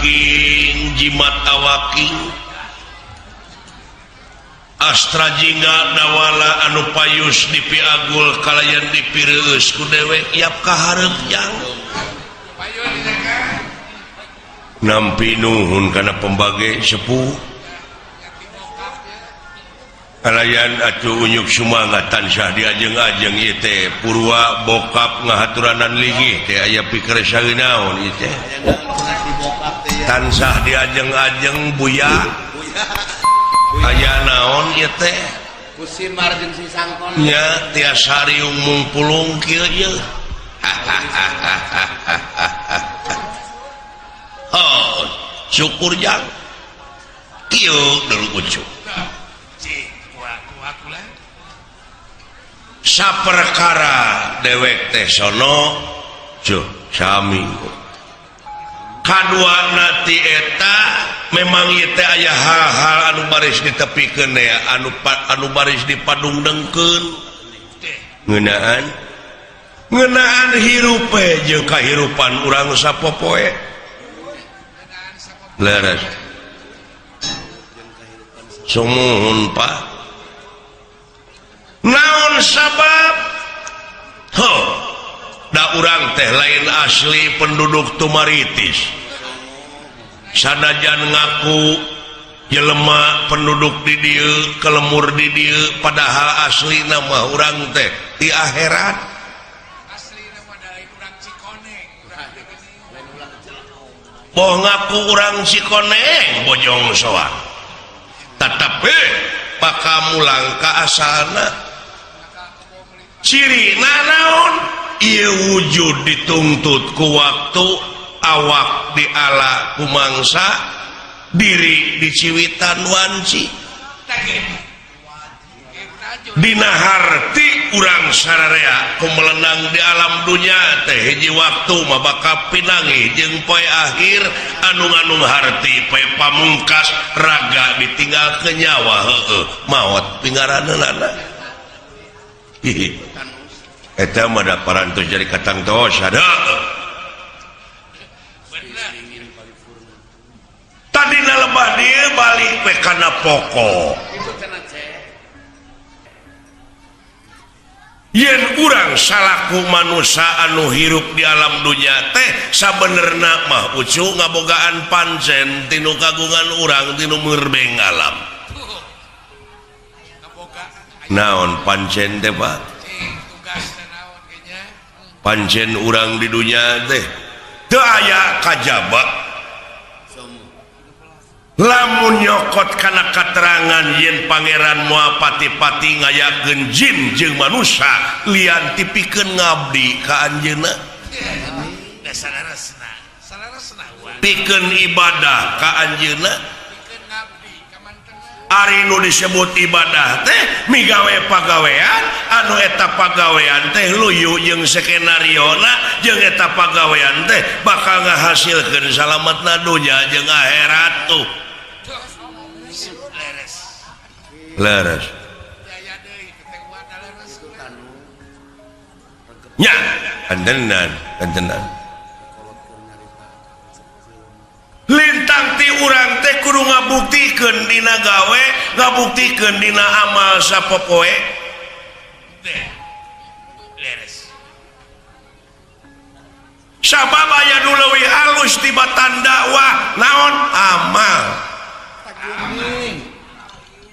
Aking jimat awaking Astra jingga dawala anu payus dipiagul kalayan dipireueus ku dewek yap kaharep jang nampi nuhun kana pembage sepuh kalayan atuh unyuk sumangat tansah diajeng-ajeng ieu teh purwa bokap ngahaturanan linggih teh aya pikir naon ieu teh tansah diajeng-ajeng buya aya naon ieu teh Kusimar jeung si Sangkon nya tiasa riung mungpulung kieu ieu. Oh, syukur jang kieu dulu ucu saperkara dewek teh sono cuh sami kadua nati eta memang ieu teh aya hal-hal anu baris ditepikeun ya anu baris dipadungdengkeun ngeunaan ngeunaan hirup jeung kahirupan urang sapopoe leres sumuhun Pak naon sabab ho da urang teh lain asli penduduk Tumaritis sanajan ngaku jelema penduduk di dieu kelemur di dieu padahal asli nama urang teh di akhirat asli nama dari urang Cikoneng boh ngaku urang Cikoneng bojong soang tetapi bakal mulang ka asalna ciri naon ieu wujud dituntut ku waktu awak diala ku mangsa diri diciwitan wanci dina harti urang sararea ku melenang di alam dunya teh hiji waktu mah bakal pinangi jeung poe akhir anu nganung harti poe pamungkas raga ditinggal ke nyawa heueuh maot pingaraneunana. Hihi eta mah da parantos jadi katang tos ada tadina lebah dieu balik we kana pokok yen urang salaku manusia anu hirup di alam dunya teh sabenerna mah ucu ngabogaan pancen tinu kagungan urang tinu merbeng alam naon pancen teh Pak pancen urang di dunya teh teu aya kajaba lamun nyokot kana katerangan yen pangeran moal pati-pati ngayakeun jin jeung manusia lian tipikeun ngabdi ka anjeunna pikeun ibadah ka anjeunna ari nu disebut ibadah teh migawe pagawean anu eta pagawean teh luyu jeung skenariona jeung eta pagawean teh bakal ngahasilkeun salametna dunya jeung akhirat tuh leres nya kantenan kantenan lintang ti urang teh kudu ngabuktikeun dina gawe ngabuktikeun dina amal sapopoe sabab aya nu leuwih alus tibatan dakwah naon amal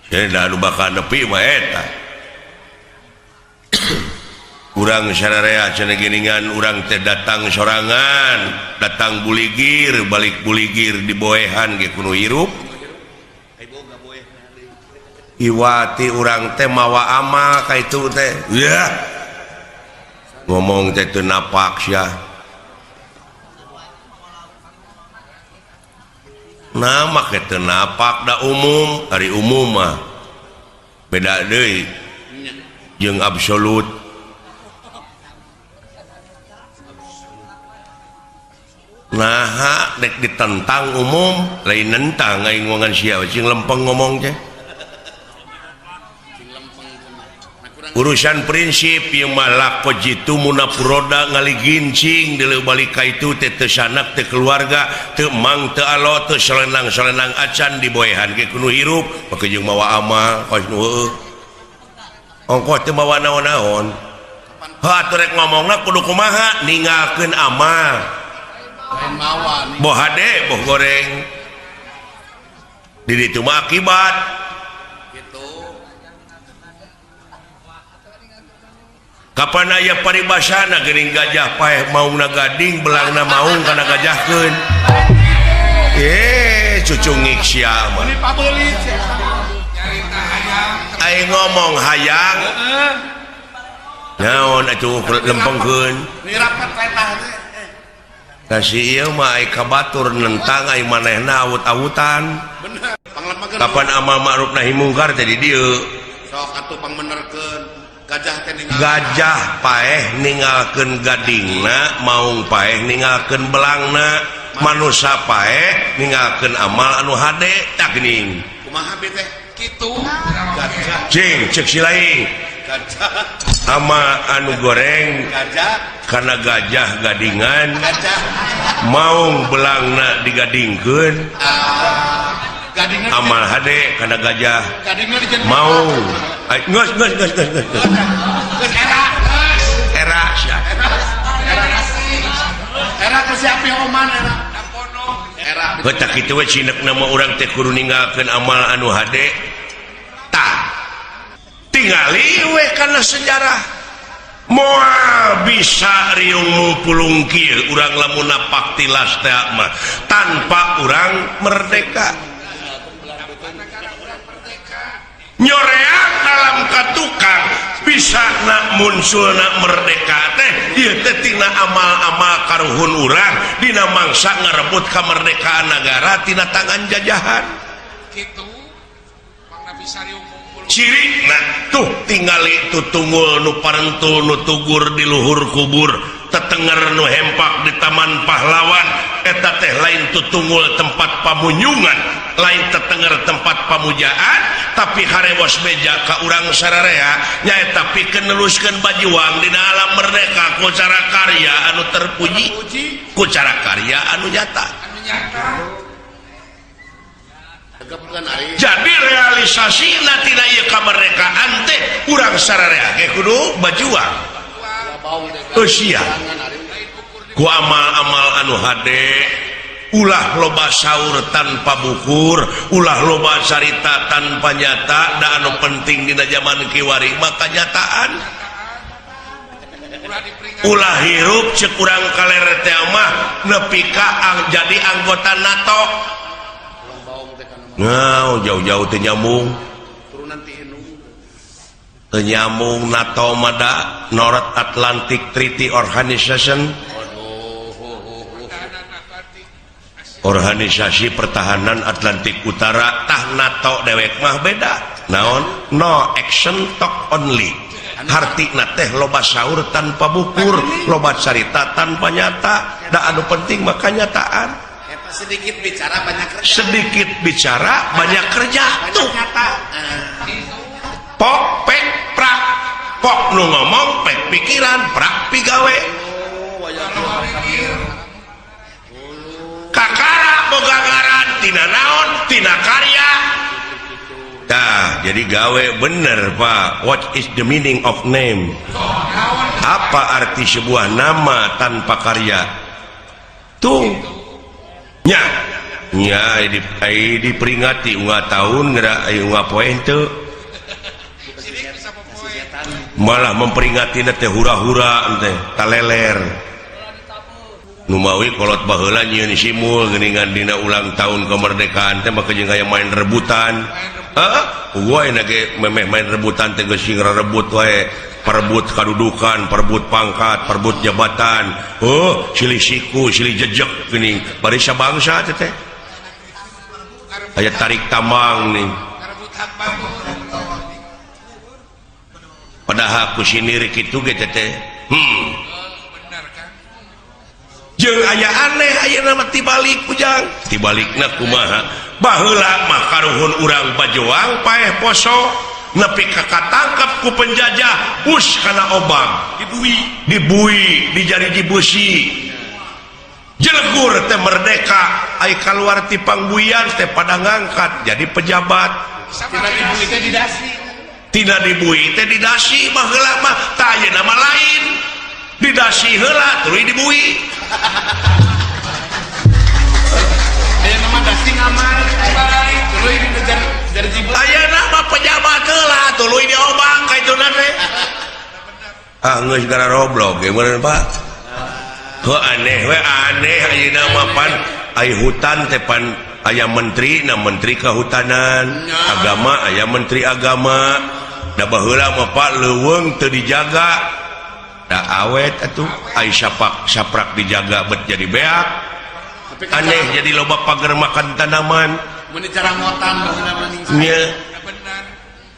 jadi anu bakal nepi mah eta urang sararea cenah geuningan urang teh datang sorangan datang buligir balik buligir diboehan ge kudu hirup iwati urang teh mawa amal ka itu teh yah ngomong teh teu napak sia nah make teu napak da umum ari umum mah beda deui jeung absolut nah dek ditentang umum lain nentang aing ngomongan sia cing lempeng ngomong teh Urusan prinsip ieu mah laqad jitumuna furoda, ngaligincing deuleu balik ka itu teh, teu sanak, teu keluarga, teu mang, teu alo, teu solenang-solenang acan, diboehan ge kudu hirup. Make jeung mawa amal kos nu heueuh, ongkoh teu mawa naon-naon. Heuh atuh, rek ngomongna kudu kumaha? Ninggalkeun amal. Lain mawa nih. Boh hade boh goreng di ditu mah akibat. Gitu. Kapan aya paribasana geuning, gajah paeh maungna gading, belangna maung kana gajahkeun. Eh, cucungik sia mah. Ini pabeulit sia. Nyarita hayang. Ai ngomong hayang naon atuh, lempengkeun. Nirapat letah teh. Kasih ieu mah ai ka batur nentang, ai manehna awut-awutan. Bener. Panglemakeun. Kapan amal ma'ruf nahi mungkar teh di dieu? Sok atuh pangbenerkeun. Gajah teh ninggal. Gajah paeh ninggalkeun gadingna, maung paeh ninggalkeun belangna, manusa paeh ninggalkeun amal anu hade. Tak geuning. Kumaha bi teh? Kitu. Gajah. Cing cek si lain. Gajah. Ama anu goreng. Gajah. Karena gajah gadingan. Gajah. Maung belangna digadingkeun. Ah, gadingna. Amal hade karena gajah. Gadingna dijadikan. Maung. Ai, geus geus geus geus geus geus. Geus era. Era sia. Era. Era ke siapa oman era. Era. Heuh, kitu we cinekna mah, urang teh kudu ninggalkeun amal anu hade. Tah, tingali we kana sejarah, moal bisa riung mupulung kieu urang lamun napak tilas teh mah tanpa urang merdeka. Nyoreang alam ka tukang bisa nak munculna merdeka teh ieu teh tina amal-amal karuhun urang dina mangsa ngarebut kemerdekaan negara tina tangan jajahan. Kitu. Mangna bisa riung kumpul. Ciri nah tuh, tingali tutunggul nu parentul, nu tugur di luhur kubur, tetenger nu hempak di Taman Pahlawan. Eta teh lain tutunggul tempat pamunyungan, lain tetenger tempat pamujaan, tapi harewos beja ka urang sararea, nyaeta pikeun neluskeun bajuang dina alam merdeka ku cara karya anu terpuji, Puji. ku cara karya anu nyata. Anu nyata. Tegapkeun ari. Jadi realisasi tina ieu kemerdekaan teh urang sararea ge kudu bajuang. Bau teh. Eusia. Jangan ari. Ku amal-amal anu hade. Ulah loba saur tanpa bukur, ulah loba carita tanpa nyata. Da anu penting dina zaman kiwari mah kanyataan. Ulah diperingati. Ulah hirup cek urang kaler teh mah nepi ka jadi anggota NATO. Ulah baung teh kana mah. Nah, jauh-jauh teu nyambung. Turunan ti indung. Teu nyambung. NATO mah da North Atlantic Treaty Organization. Aduh. Pertahanan Atlantik. Organisasi Pertahanan Atlantik Utara. Tah, NATO dewek mah beda. Naon? No action, talk only. Hartina teh loba saur tanpa bukur, loba carita tanpa nyata. Da anu penting mah kanyataan. Eta sedikit bicara banyak kerja. Sedikit bicara banyak kerja. Banyak tuh nyata. Ah. Pok pek prak. Pok nu ngomong, pek pikiran, prak pigawe. Oh, wayah. Kakara boga ngaran tina naon? Tina karya. Tah, jadi gawe bener, Pak. What is the meaning of name? Apa arti sebuah nama tanpa karya? Tuh nya nya di, ai diperingati unggal tahun geura, ai unggal poe henteu. Sirik bisa popoe. Malah memperingati teh hura-hura teh taleler. Numawi kolot baheula nyieun simul geuningan dina ulang tahun kemerdekaan teh, maka jeung aya main rebutan. Heeh, wae ge memeh main rebutan teh, geus sing rebut wae, perebut kadudukan, perebut pangkat, perebut jabatan. Oh, silih siku, silih jejek geuning bari sabangsa teh teh aya tarik tambang nih. Ngarebut hak batur. Padahal ku sinir kitu ge teh teh. Bener kan? Jeung aya aneh ayeuna mah, tibalik ujang. Tibalikna kumaha? Baheula mah karuhun urang bajuang paeh poso. Nepi ka katangkap ku penjajah, bus kana obang. Dibui. Dibui, dijariji busi. Jelegur teh merdeka, ai kaluar ti pangbuian teh pada ngangkat jadi pejabat. Tina dibui teh didasi. Tina dibui teh didasi baheula mah, tah ayeuna mah lain. Didasi heula tuluy dibui. Ayeuna mah dasi ngamar bae tuluy dikejar jariji busi. Ayeuna mah pejabat heula tuluy diobang ka ituna teh. Ah geus gara roblok ge meureun Pak. Heuh aneh we aneh ayeuna mah pan ai hutan teh pan aya menteri na menteri kehutanan, agama aya menteri agama. Da baheula mah Pak leuweung teu dijaga. Da awet atuh ai sapak saprak dijaga bet jadi beak. Aneh jadi loba pagar makan tanaman. Mun dicarangotan baheula mah ning. Nya.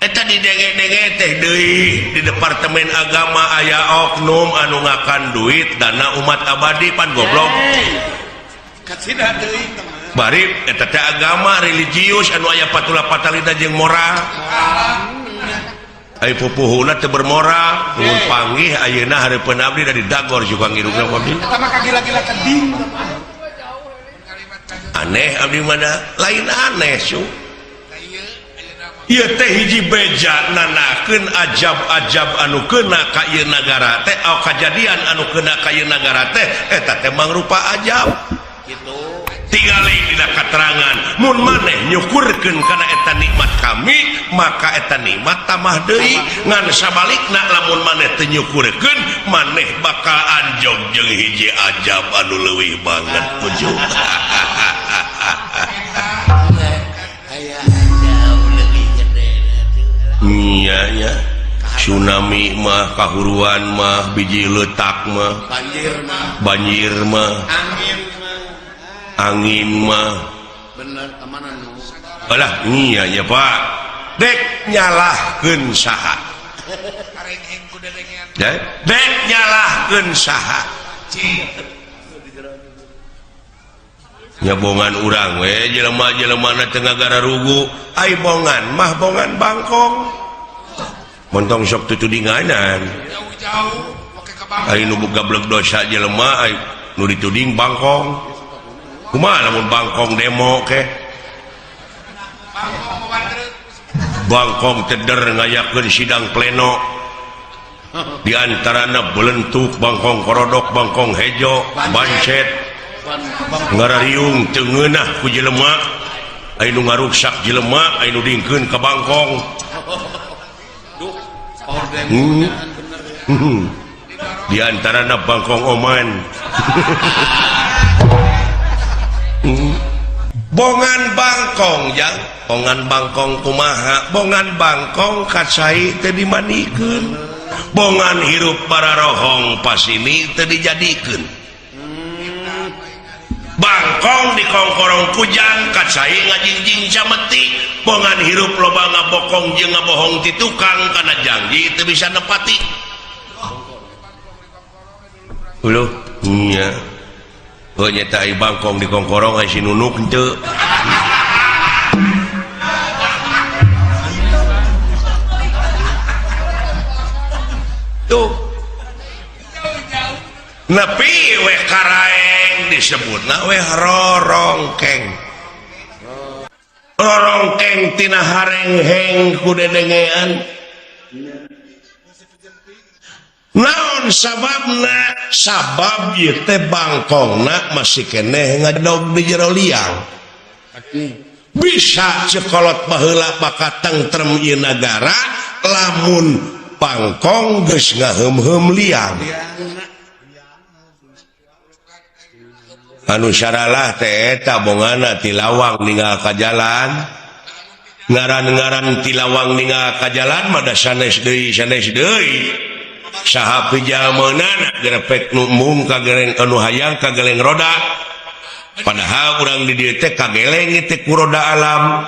Eta didenge-denge teh deui di Departemen Agama aya oknum anu ngakan duit dana umat abadi pan goblok. Kacida deui teman. Bari eta teh agama religius anu aya patula patalina jeung moral. Ai pupuhuna teu bermoral, mun panggih ayeuna hareupeun abdi dari dagor juga ngirungna abdi. Eta mah kagila-gila keding. Aneh abdi mana lain aneh su. Ieu teh hiji beja nanakeun ajab-ajab anu kena ka ieu nagara teh, au kajadian anu kena ka ieu nagara teh eta teh mangrupa ajab. Gitu. Tingali dina katerangan mun maneh nyukurkeun kana eta nikmat kami maka eta nikmat tambah deui, ngan sabalikna lamun maneh teu nyukurkeun maneh bakal anjog jeung hiji ajab anu leuwih banget ujung. Iya ya, tsunami mah kahuruan mah biji letak mah banjir mah angin mah bener kemana nu? Alah iya ya Pak, dek nyalahkeun saha, dek nyalahkeun saha, nyabongan urang we jelema-jelema na teu ngagararugu, ai bongan mah bongan bangkong, montong sok tutudinganan, ai nu gablek dosa jelema ai nu dituding bangkong, kumaha lamun bangkong demo ke, bangkong teder ngayakeun sidang pleno, di antarana belentuk bangkong korodok bangkong hejo bancet ngarariung teu ngeunah ku jelema, ai nu ngaruksak jelema ai nu dingkeun ka bangkong. Di antarana bangkong oman. Bongan bangkong jang, bongan bangkong kumaha, bongan bangkong kacai teu dimandikeun, bongan hirup bararohong pasini teu dijadikeun. Bangkong dikongkorong kujang kacai ngajingjing cameti, bongan hirup loba ngabokong jeung ngabohong ti tukang kana janji teu bisa nepati. Uluh nya. Heuh nya ai bangkong dikongkorong ai si nunuk henteu. Tuh. Nepi we karaeng disebutna we rorongkeng. Rorongkeng tina harengheng ku dedengean. Naon sababna? Sabab ieu teh bangkongna masih keneh ngadog di jero liang. Bisa cekolot baheula bakal tentrem ieu nagara lamun bangkong geus ngaheum-heum liang. Anu saralah teh eta bongana ti lawang ninggal ka jalan. Ngaran-ngaran ti lawang ninggal ka jalan mah da sanes deui sanes deui. Saha pijameunana gerepek nu embung ka geleng anu hayang ka geleng roda. Padahal urang di dieu teh kageleng teh ku roda alam.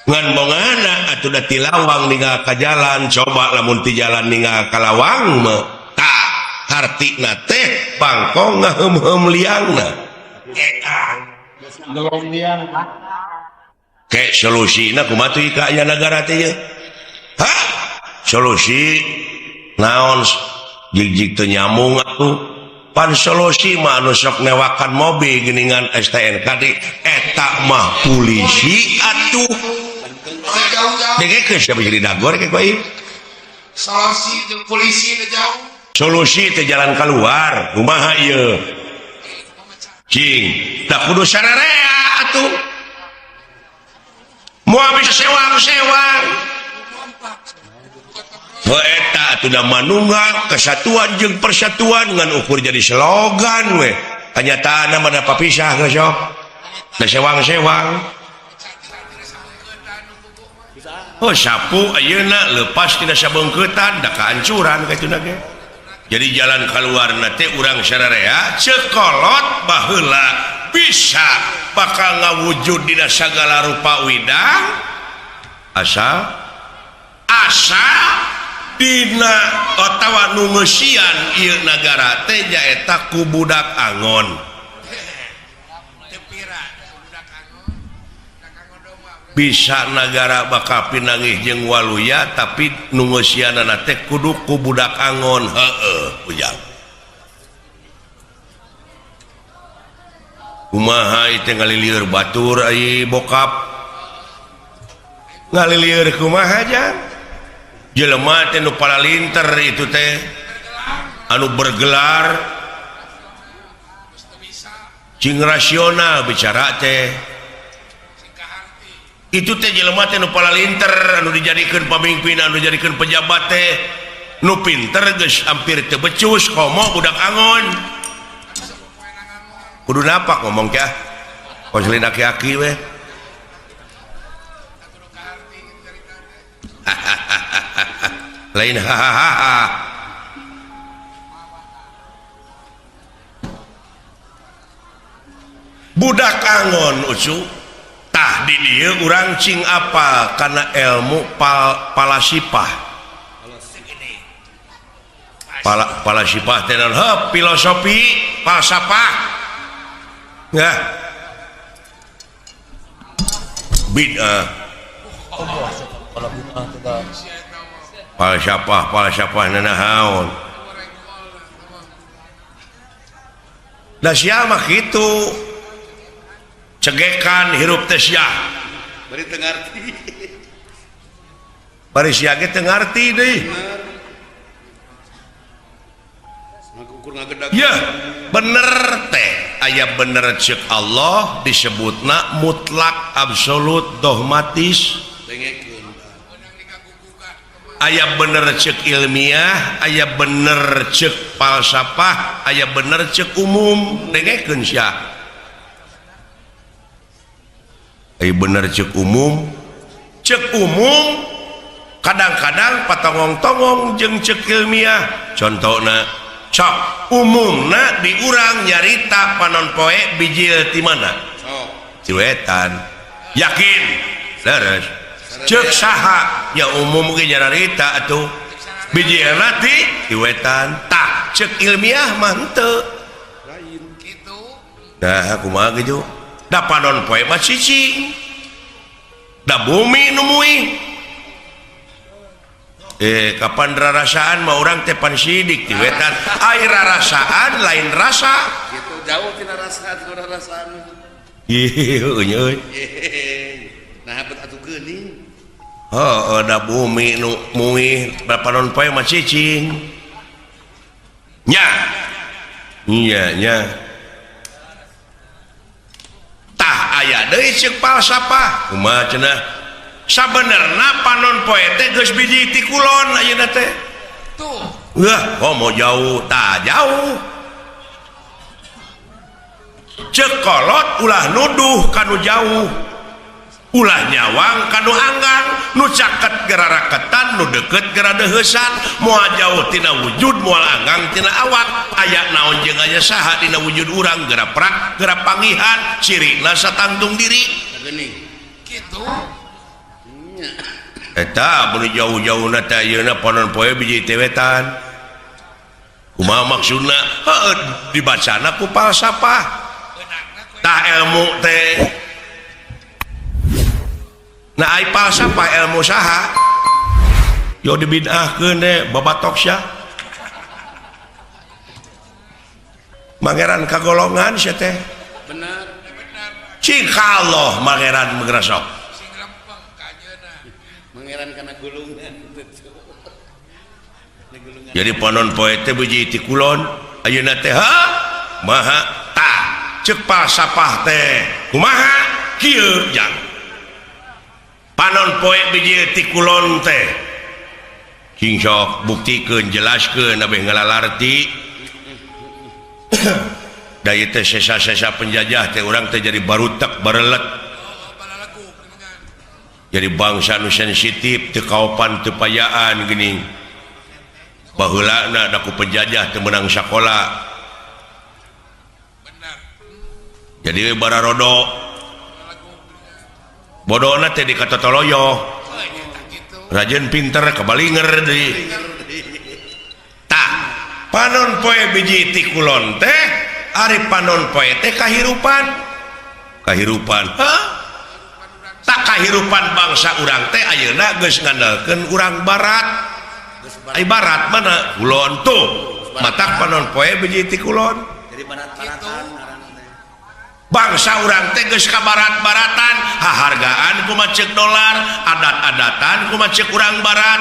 Ngan bongana atuh da ti lawang ninggal ka jalan, coba lamun ti jalan ninggal ka lawang mah tah hartina teh bangkong ngaheum-heum liangna. Ngelong liang. Kayak solusi na kumaha tuh ka aya nagara teh ye? Hah? Solusi naon jig-jig teu nyambung atuh. Pan solusi mah anu sok newakan mobil geuningan STNK di eta mah polisi atuh. Jauh-jauh. Dengekeun siapa jadi dagor kayak ieu. Solusi jeung polisi teh jauh. Solusi teh jalan keluar kumaha ieu? Cing, tak kudu sararea atuh. Moal bisa sewang-sewang. Heuh eta atuh da manunggal kesatuan jeung persatuan ngan ukur jadi slogan we. Kanyataanna mah da papisah geus sok. Da sewang-sewang. Oh sapu ayeuna lepas tina sabeungkeutan da kahancuran kaituna ge. Jadi jalan keluarna teh urang sararea cekolot baheula bisa bakal ngawujud dina sagala rupa widang asal asal dina otawa nu ngeusian ieu nagara teh nyaeta ku budak angon. Teu pira budak angon. Budak angon domba. Bisa nagara bakal pinanggih jeung waluya tapi nu ngeusianana teh kudu ku budak angon. Heueuh ujang. Kumaha ieu teh ngalilieur batur ai bokap. Ngalilieur kumaha jang? Jelema teh nu paralinter itu teh anu bergelar cing rasional bicara teh. Itu teh jelema teh nu paralinter anu dijadikeun pamimpin anu dijadikeun pejabat teh nu pinter geus hampir teu becus komo budak angon. Kudu napak ngomong teh konselin aki-aki we. Lain hahaha. Budak angon ucu tah di dieu urang cing apa kana ilmu palasipah. Palasipah teh naon? Heuh, filosofi falsafah. Nah. Bid'ah. Falsafah, falsafah nanahaon. Da sia mah kitu. Cegekan hirup teh sia. Bari teu ngarti. Bari sia ge teu ngarti deui. Ya, bener teh. Aya bener ceuk Allah disebutna mutlak absolut dogmatis. Aya bener ceuk ilmiah, aya bener ceuk falsafah, aya bener ceuk umum. Dengekeun sia. Aya bener ceuk umum. Ceuk umum kadang-kadang patongong-tongong jeung ceuk ilmiah. Contona sok umumna diurang nyarita panon poe bijil ti mana? Sok. Ti wetan. Yakin? Leres. Ceuk saha? Ya umum ge nyarita atuh. Bijilna ti wetan. Tah, ceuk ilmiah mah henteu. Lain. Kitu. Nah, kumaha ge Da panon poe mah cicing. Da bumi nu muih. Kapan rarasaan mah urang teh pan sidik ti wetan. Ai rarasaan lain rasa. Gitu jauh tina rasa tina rarasaan. Ih, heueuh nya euy. Nah, bet atuh geuning. Heueuh, da bumi nu muih da panon poe mah cicing. Nya. Nya nya. Tah aya deui ceuk falsafah. Kumaha cenah? Sabenerna panon poe teh geus biji ti kulon ayeuna teh. Tuh. Wah, komo jauh, tah jauh. Ceuk kolot ulah nuduh kanu jauh. Ulah nyawang kanu anggang, nu caket geraraketan, nu deukeut geradeuheusan, moal jauh tina wujud, moal anggang tina awak. Aya naon jeung aya saha dina wujud urang geura prak, geura pangihan, cirina satangtung diri. Geuning. Kitu. Eta beuh jauh-jauhna teh ayeuna panon poe biji teh wetan. Kumaha maksudna? Heueuh dibacana ku falsafah. Tah ilmu teh. Nah, ai falsafah ilmu saha? Yo dibid'ahkeun deh babatok sia. Mangeran kagolongan sia teh. Bener. Cik Allah mangeran mengresok. Sing lempeng ka anjeunna. Mangeran kana gulungan. Jadi panon poe teh biji ti kulon ayeuna teh ha maha ta ceuk falsafah teh kumaha kieu jang. Panon poe biji ti kulon teh cing sok buktikeun jelaskeun abeh ngalalarti. Da ieu teh sesa-sesa penjajah teh urang teh jadi barutek barelet. Jadi bangsa nu sensitif teu kaopan teu payaan geuning. Baheulana da ku penjajah teu meunang sakola. Jadi bararodo bodona teh di katotoloyo. Rajin pinter kabalinger deui. Tah, panon poe biji ti kulon teh ari panon poe teh kahirupan. Kahirupan. Hah? Tak kahirupan bangsa urang teh ayeuna geus ngandalkeun urang barat. Ai barat mana? Kulon tuh. Matak panon poe biji ti kulon. Jadi barat-baratan ngaranna teh. Bangsa urang teh geus ka barat-baratan, hahargaan kumaha ceuk dolar, adat-adatan kumaha ceuk urang barat.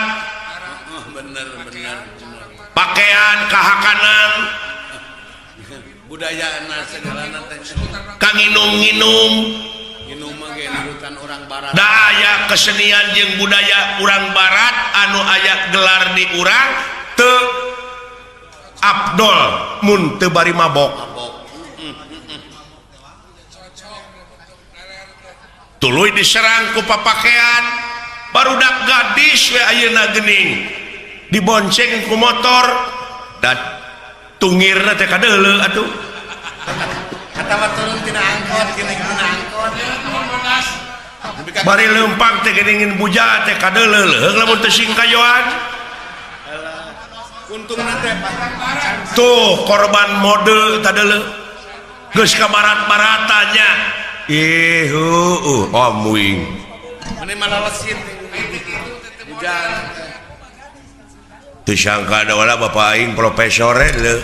Bener bener. Pakaian kahakanan, budayana segalana teh. Kanginum-nginum, nginum mah ge nurutan urang barat. Da aya kesenian jeung budaya urang barat anu aya gelar di urang teu abdol mun teu bari mabok. Tuluy diserang ku papakean barudak gadis we ayeuna geuning dibonceng ku motor dan tungirna teh kadeuleu atuh. Atawa turun tina angkot tina angkot. Bari leumpang teh geuning buja teh kadeuleu leuheung lamun teu singkayoan. Untungna teh tuh korban mode tadeuleu geus ka barat-baratannya. Ih heueuh amuing. Mane malalesit bujang. Teu sangka da wala bapa aing profesor leuh.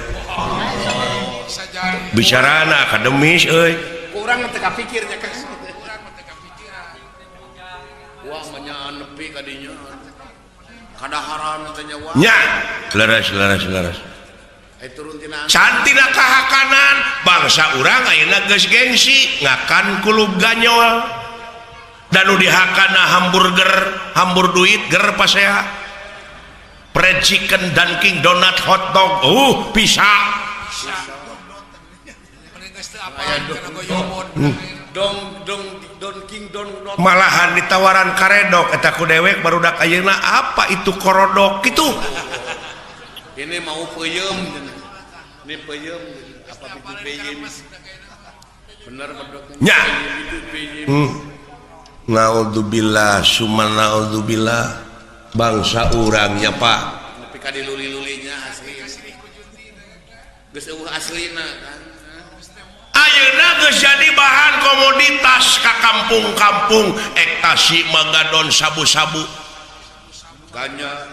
Bicarana akademis euy. Kurang teu kapikir nya kan. Wah mah nepi ka dinya. Kadaharan teh nya wah. Nya, leres leres leres. Cantina kahakanan bangsa urang ayeuna geus gengsi ngakan kulub ganyol. Dan nu dihakana hamburger, hambur duit ger pasea. Fried chicken, Dunkin Donut, hot dog, bisa. Malahan ditawaran karedok eta ku dewek barudak ayeuna apa itu korodok kitu. Ini mau peuyeum ini peuyeum apa itu peuyeum. Bener nya. Naudzubillah summa naudzubillah bangsa urangnya Pak. Nepi ka diluli-lulinya asli. Geus eueuh aslina kan. Ayeuna geus jadi bahan komoditas ka kampung-kampung ektasi magadon sabu-sabu. Ganja.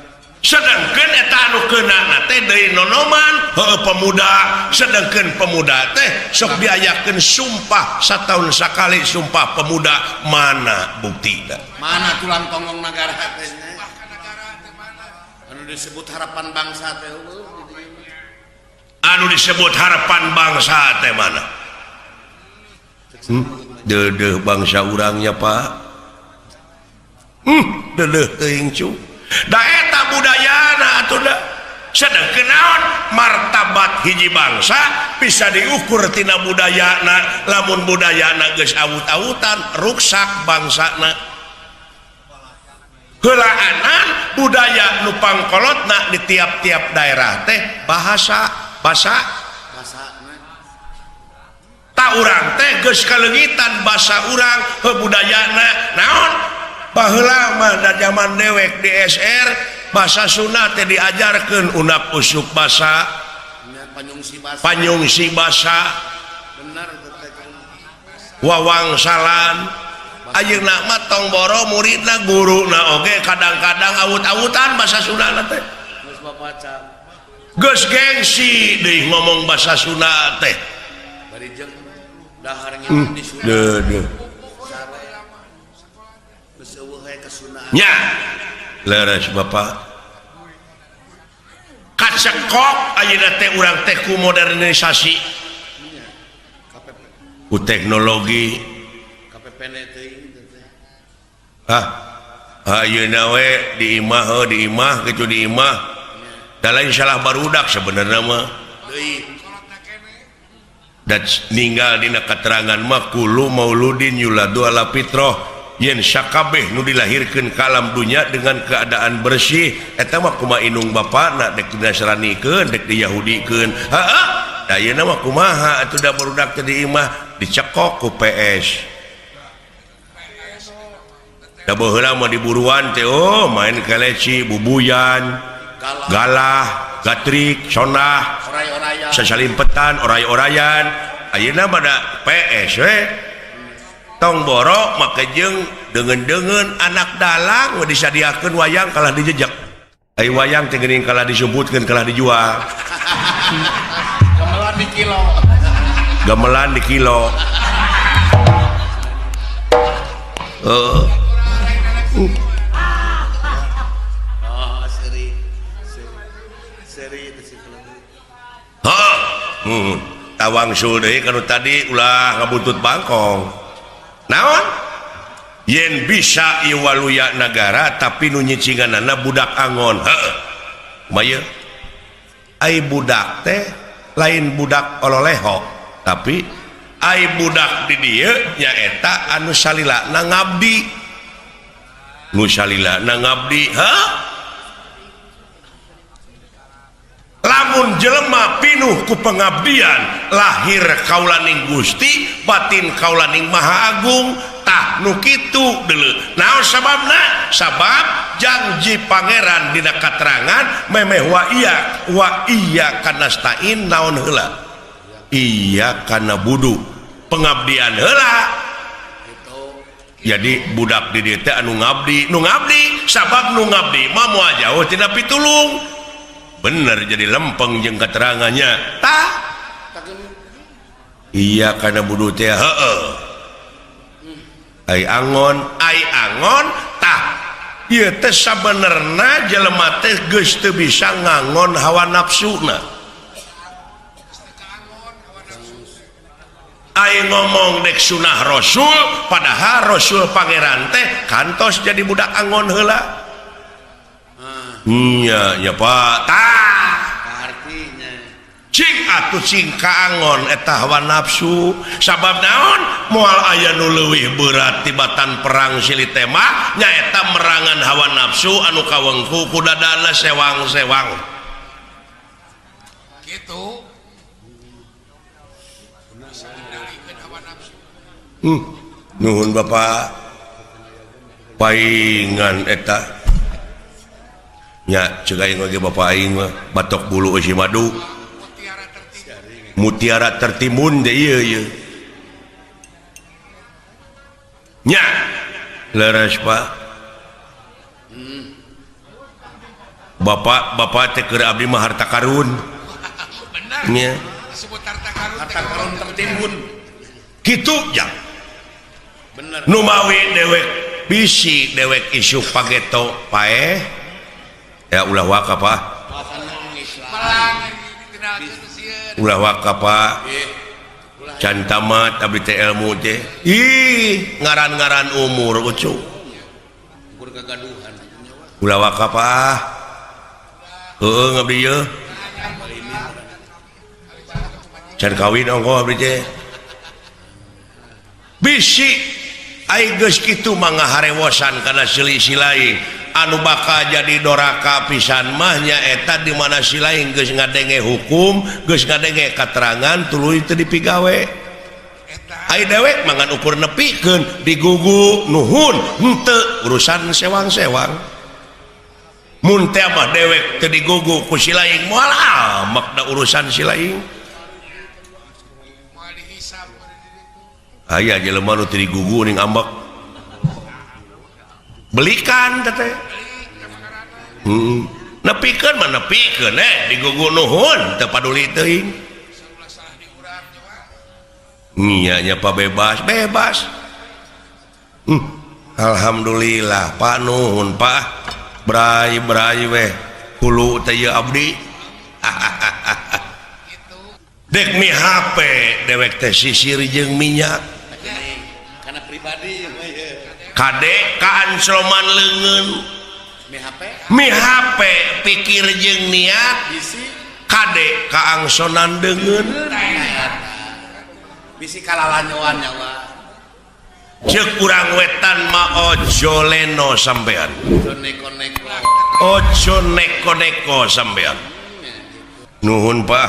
Sedangkan eta anu keunana teh deui nonoman heueuh pemuda, sedangkan pemuda teh sok diayakeun sumpah sataun sakali sumpah pemuda, mana buktina? Mana tulang tonggong nagara teh? Anu disebut harapan bangsa teh eueuh. Anu disebut harapan bangsa teh mana? Deudeuh bangsa urangnya Pak. Deudeuh teuing cu. Da eta budayana atuh da. Sedengkeun naon martabat hiji bangsa bisa diukur tina budayana. Lamun budayana geus awut-awutan ruksak bangsana. Heulaanan budaya nu pangkolotna di tiap-tiap daerah teh bahasa basa ta urang teh geus kaleungitan basa urang heuh budayana naon. Baheula mah da zaman dewek di SR bahasa Sunda teh diajarkeun unak usuk basa panyungsi basa wawangsalan. Ayeuna mah tong boro muridna guruna oge kadang-kadang awut-awutan bahasa Sunda teh. Geus gengsi deui ngomong bahasa Sunda teh. Nya leres Bapak. Kacekok ayeuna teh urang teh ku modernisasi ku teknologi. Hah, ayeuna we di imah di imah kitu di imah. Da lain salah barudak sebenarnya mah. Dan ninggal dina keterangan mah kullu mauludin yuladu ala fitrah yen sakabeh nu dilahirkeun ka alam dunya dengan keadaan bersih eta mah kumaha indung bapana dek dinasranikeun dek diyahudikeun. Heeh, da ayeuna mah kumaha atuh da barudak teh di imah dicekok ku PS. Da baheula mah diburuan teh oh main keleci, bubuyan, galah, gatrik, sonah, sasalimpetan, oray-orayan. Ayeuna mah da PS we. Tong boro make jeung deungeun-deungeun anak dalang we disadiakeun wayang kalah dijejak. Ai wayang teh geuning kalah disumputkeun kalah dijual. Gamelan di kilo. Gamelan di kilo. Heeh. Tawangsul deui kanu tadi ulah ngabuntut bangkong. Naon? Yen bisa ieu waluya nagara tapi nu nyicinganana budak angon. Heeh. Kumaha? Ai budak teh lain budak ololeho, tapi ai budak di dieu nyaeta anu salilana ngabdi. Nu salilana ngabdi, heuh? Lamun jelema pinuh ku pengabdian lahir kaulaning Gusti batin kaulaning Maha Agung tah nu kitu deuleu. Naon sababna? Sabab janji pangeran dina katerangan memeh wa iya kanastain naon heula? Iya kana budu pengabdian heula. Jadi budak di dieu teh anu ngabdi, nu ngabdi sabab nu ngabdi mah moal jauh tina pitulung. Bener jadi lempeng jeung keterangannya tah iya kana budu teh heeh ai angon tah ieu teh sabenerna jelema teh geus teu bisa ngangon hawa nafsuna. Ai ngomong dek sunah rasul padahal rasul pangeran teh kantos jadi budak angon heula. Iya, ya Pak. Tah. Artinya cing atuh cing kaangon eta hawa nafsu. Sabab naon? Moal aya nu leuwih berat tibatan perang silih tema nyaeta merangan hawa nafsu anu kawengku ku dadana sewang-sewang. Kitu. Bisa dikendalikeun hawa nafsu. Nuhun Bapak. Paingan eta. Nya cek aing ge bapak aing mah batok bulu eusi madu mutiara tertimbun teh ieu ieu nya leres Pak. Bapak bapak teh keur abdi mah harta karun. Bener nya disebut harta karun harta karun tertimbun kitu ja bener nu mawi dewek bisi dewek isuk pageto paeh ya ulah waka Pak. Ulah waka Pak. Can tamat abdi teh ilmu teh. Ih, ngaran-ngaran umur ucu. Ulah waka Pak. Heueuh ngabdi ieu. Can kawin ongkoh abdi teh. Bisi ai geus kitu mah ngaharewosan kana selisih lain. Anu bakal jadi doraka pisan mah nyaeta di mana si lain geus ngadenge hukum geus ngadenge katerangan tuluy teu dipigawe. Ai dewek mah ngan ukur nepikeun digugu nuhun henteu urusan sewang-sewang. Mun teh mah dewek teu digugu ku si lain moal amak da urusan si lain. Aya jelema nu teu digugu ning ambek. Belikan teh. Nepikeun mah nepikeun digugu nuhun teu paduli teuing. Nya nya Pak bebas bebas. Alhamdulillah Pak nuhun Pak. Bray bray weh hulu teh ieu abdi. Dek mi HP dewek teh sisir jeung minyak. Karena pribadi Kade kaancloman leungeun. Mi HP pikir jeung niat kade kaangsonan deungeun. Bisi kalalanyoan nyawa. Ceuk urang wetan mah ojo leno sampean. Ojo neko-neko. Ojo neko-neko sampean. Nuhun Pak.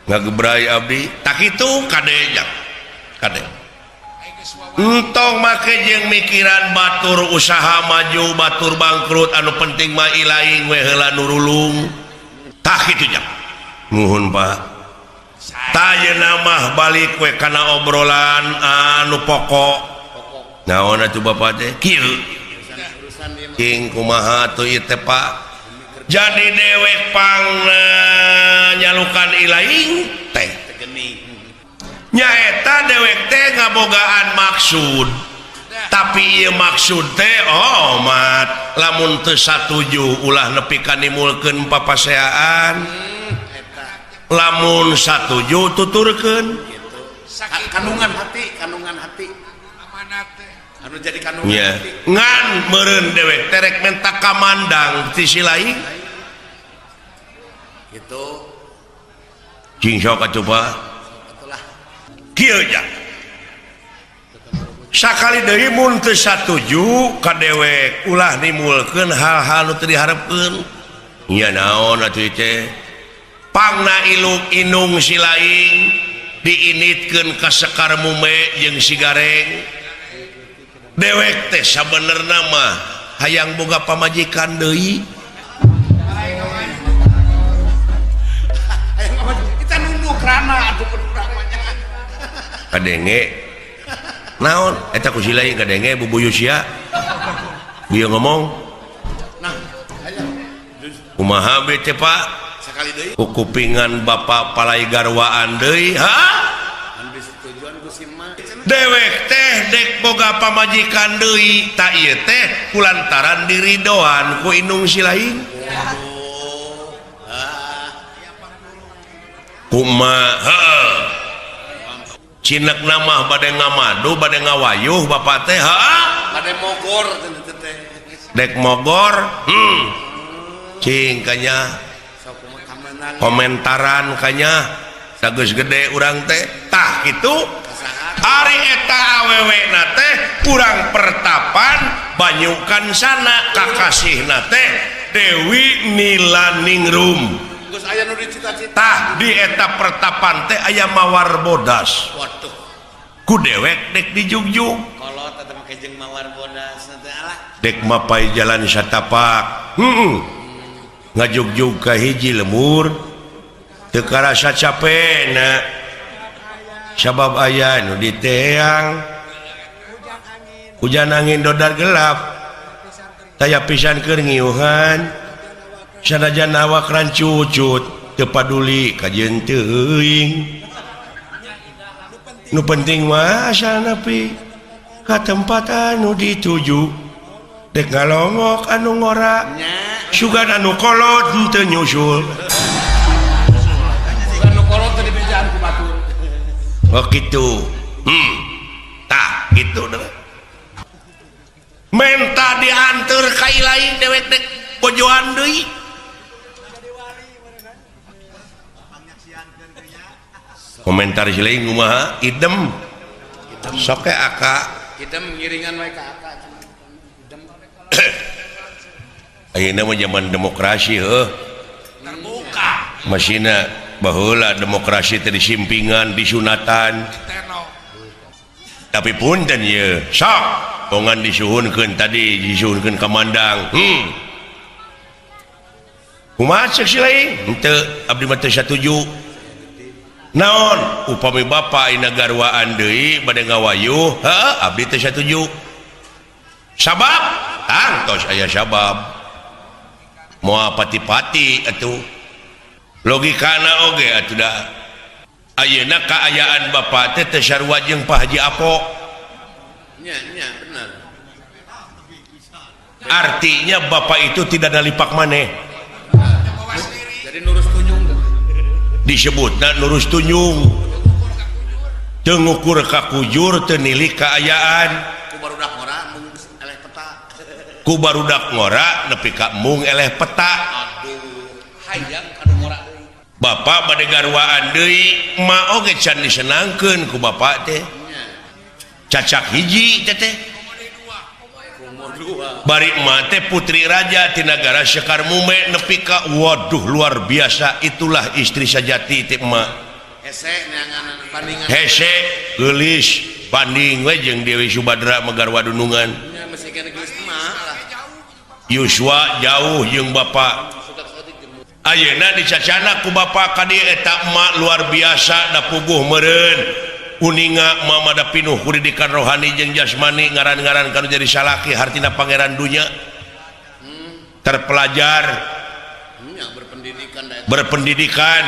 Ngagebrai abdi. Tak kitu kade nya. Kade. Entong make jeung mikiran batur usaha maju batur bangkrut anu penting mah ilaing we heula nurulung. Tah kitu nya. Nuhun Pak. Tah mah balik we kana obrolan anu pokok. Naon atuh Bapak teh? Kieu. King kumaha atuh ieu teh Pak? Jadi dewek pang nyalukan ilaing teh. Nyaeta dewek teh ngabogaan maksud. Tapi ieu maksud teh omat lamun teu satuju ulah nepi ka nimulkeun papaseaan. Lamun satuju tuturkeun. Kandungan hati, kandungan hati. Amanat teh. Anu jadi kandungan nya. Hati. Ngan meureun dewek teh rek menta kamandang ti si lain. Gitu. Cing sok atuh Pak. Itulah. Kieu nya. Sakali deui mun teu satuju ka dewek ulah nimulkeun hal-hal nu teu diharepkeun. Nya naon atuh teh? Pangna ilung inung si lain diinitkeun ka Sekar Mume jeung si Gareng. Dewek teh sabenerna mah hayang boga pamajikan deui. Kita nunduk rana atuh urang mah nya. Kadenge naon eta ku si lain kadenge bubuyu sia. Dia ngomong. Nah, aya. Kumaha be teh Pak? Sakali deui. Kupingan Bapak palai garwaan deui, ha? Anu ditujuan ku si mah. Dewek teh dek boga pamajikan deui, ta ieu teh kulantaran diridoan ku indung si lain. Kumaha? Heeh. Cinek mah bade ngamadu, bade ngawayuh bapak teh, ha? Bade mogor teh. Dek mogor, Cing kanya komentaran kanya sageus gede urang teh tah kitu. Ari eta awewe na teh kurang pertapan banyukan sana kakasihna teh Dewi Nilaningrum. Geus aya nu dicita-cita. Tah di eta pertapan teh aya mawar bodas. Waduh. Ku dewek dek dijugjug. Kolot eta make jeung mawar bodas teh alah. Dek mapai jalan satapak. Ngajugjug ka hiji lemur teu karasa capena sabab aya nu diteang hujan angin dodar gelap taya pisan keur ngiuhan sanajan awak rancucut teu paduli kajeun teuing nu penting mah asal nepi ka tempat anu dituju dek ngalongok anu ngora sugan anu kolot henteu nyusul. Sugan anu kolot teh dibejaan ku batur. Oh kitu. Tah kitu deh. Menta dianteur ka ilaing dewek dek bojoan deui. Komentar si lain kumaha? Idem. Sok ke aka. Idem ngiringan we ka aka. Idem. Ayeuna mah zaman demokrasi heuh. Terbuka. Masina baheula demokrasi teh disimpingan, disunatan. Tapi punten ieu, sok bongan disuhunkeun tadi, disuhunkeun ka mandang. Kumaha ceuk si lain? Henteu, abdi mah teu satuju. Naon? Upami bapa ayeuna garwaan deui bade ngawayuh, heuh abdi teu satuju. Sabab tangtos aya sabab moal pati-pati atuh logikana oge atuh da ayeuna kaayaan bapak teh teu sarua jeung Pak Haji Apo. Nya nya bener. Artinya bapak itu tidak nalipak maneh. Jadi nurus tunjung. Disebutna nurus tunjung, teu ngukur ka kujur, teu nilik kaayaan. Ku barudak ngora mung eleh peta. Ku barudak ngora nepi ka mung eleh peta. Aduh, hayang kanu ngora deui. Bapak bade garwaan deui, emak oge can disenangkeun ku bapak teh. Nya. Cacak hiji teh teh. Umur dua. Bari emak teh putri raja ti nagara Sekar Mume nepi ka waduh luar biasa, itulah istri sajati teh emak. Hese neangan bandingan. Hese geulis banding we jeung Dewi Subadra megarwa dunungan. Nya masih kena geus emak lah. Yuswa jauh jeung bapak. Suka saeutik jeung Ayeuna dicacana ku bapak ka dieu eta emak luar biasa da puguh meureun uninga mama da pinuh ku didikan rohani jeung jasmani, ngaran-ngaran kanu jadi salaki hartina pangeran dunya, terpelajar, nya berpendidikan da eta. Berpendidikan.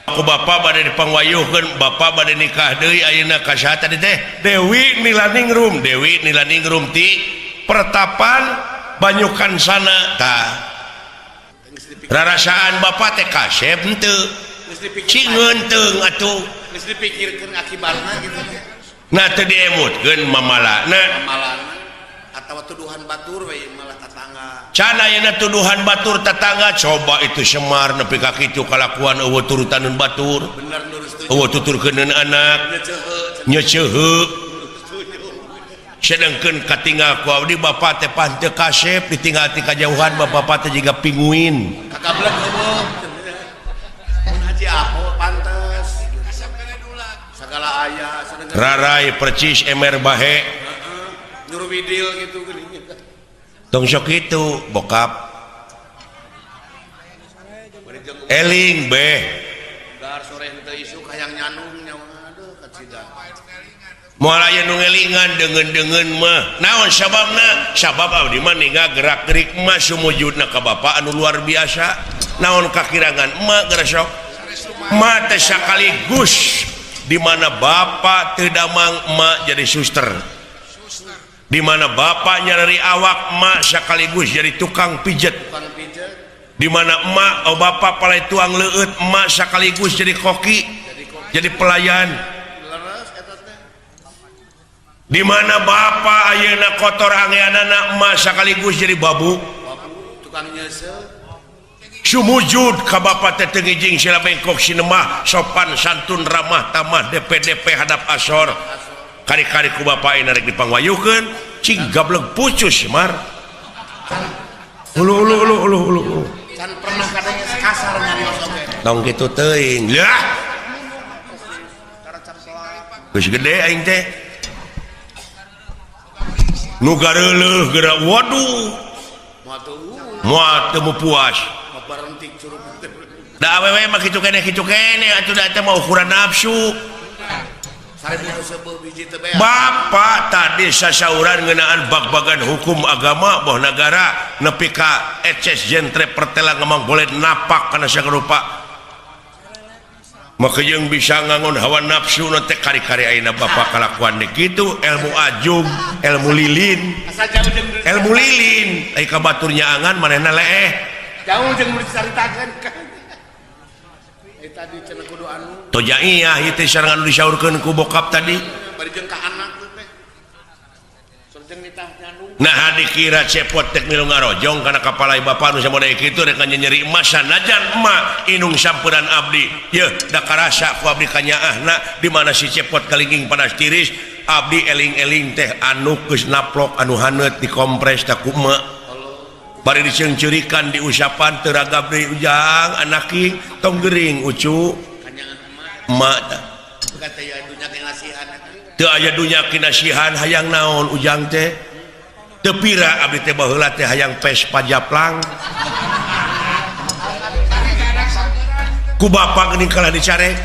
Ku bapak bade dipangwayuhkeun, bapak bade nikah deui ayeuna ka saha tadi teh? Dewi Nilaningrum. Dewi Nilaningrum ti Pertapan Banyukan sana tah. Geus dipikir Rarasaan bapak teh kasep henteu? Geus dipikir Cingeun atuh. Geus dipikirkeun akibatna gitu. Nah, teu diemutkeun mamalana. Mamalana atawa tuduhan batur we malah tetangga. Can ayeuna tuduhan batur tetangga, coba itu Semar nepi ka kitu kalakuan, eueuh turutaneun batur. Bener lurus tujuh. Eueuh tuturkeuneun anak. Nyeceheu. Nyeceheu, sedangkeun katinggal ku abdi bapak teh pan teu kasep, ditinggal ti kajauhan bapak teh jiga pinguin. Kakablek eueuh. Mun Haji Apo pantes. Sagala aya sadengeun. Rarai percis emer bahe. Heeh. Nyuruh widil gitu geuning. Tong sok kitu bokap. Bari jeung eling beh. Dar sore henteu isuk hayang nyandung nyawa aduh kacida. Moal aya nu ngelingan deungeun-deungeun mah. Naon sababna? Sabab abdi mah ninggal gerak-gerik emak sumujudna ka bapak anu luar biasa. Naon kakirangan emak geura sok? Emak teh sakaligus di mana bapak teu damang, emak jadi suster. Di mana bapak nyareri awak, emak sekaligus jadi tukang pijet. Tukang pijet. Di mana emak, oh bapak palai tuang leueut, emak sekaligus jadi koki, Jadi koki. Jadi pelayan. Leres eta teh. Di mana bapak ayeuna kotor angeanana, emak sekaligus jadi babu. Babu tukang nyeuseuh. Sumujud ka bapak teh teu ngijing sila bengkok sinemah, sopan santun ramah tamah DPDP hadap asor. Kari-kari ku bapak ayeuna rek dipangwayuhkeun, cing gablek pucus Mar. Ulu ulu ulu ulu ulu. Ulu. Can pernah kadang kasar nyarios oge. Tong kitu teuing. Lah. Geus gede aing teh. Nu gareuleuh geura waduh. Moal teu Moal teu puas. Moal barentik curug teh. Da awewe mah kitu keneh kitu keneh atuh da teh mah ukuran nafsu. 1000 seubeuh biji teh beak. Bapak tadi sasauran ngeunaan bag-bagan hukum agama boh nagara nepi ka eces jentre pertela ngemang boleh napak kana sarupa. Maka jeung bisa ngangon hawa nafsu nu teh kari-kari ayeuna bapak kalakuan deui kitu ilmu ajub, ilmu lilin. Asa jauh jeung Ilmu lilin, ai ka batur nyaangan manehna leeh. Jauh jeung dicaritakeun. Tadi cenah kudu anu. Tojaiyah ieu teh sarangan nu disaurkeun ku bokap tadi. Bari jeung ka anak tuh teh. Surjeng nitah nyandung. Nah dikira cepot tek milu ngarojong kana kapalai bapak nu samode kitu rek nyeri emas sanajan emak inung sampuran abdi. Yeuh da karasa ku abdi kanyaahna di mana si cepot kalingking panas tiris, abdi eling-eling teh anu geus naplok anu haneut dikompres ta ku emak. Bari diceungceurikan diusapan teu ragab deui ujang anaking tong gering ucu. Emak tah. Teu aya dunya kinasihan hayang naon ujang teh. Teu pira abdi teh baheula teh hayang Vespa japlang. Ku bapak geuning kalah dicarek.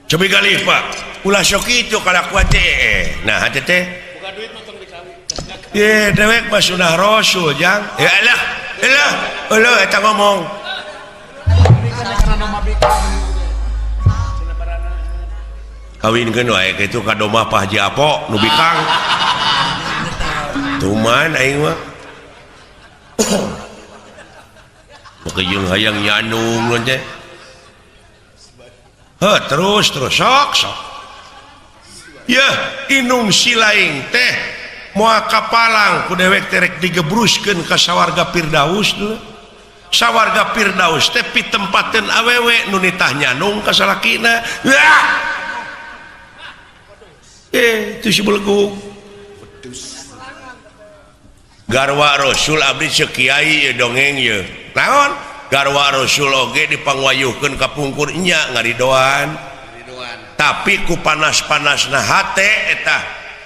Cobi galih Pak. Ulah sok kitu kalakuan teh. Nah hate teh. Ye dewek mah sunah Rasul jang. Ya elah, elah, elah eta ngomong. Kawinkeun wae kitu ka domah Pak Haji Apo nu bikang. Tuman aing mah. Jeung hayang nyanung teh. Heh terus terus sok sok. Yah inung silaing teh moal kapalang ku dewek teh rek digebruskeun ka sawarga Firdaus dulu. Sawarga Firdaus teh pitempateun awewe nu nitah nyanung ka salakina. Wah. Itu si belegug. Garwa Rasul abdi ceuk kiai ye dongeng ye. Naon? Garwa Rasul oge dipangwayuhkeun ka pungkur nya ngaridoan. Tapi ku panas-panasna hate eta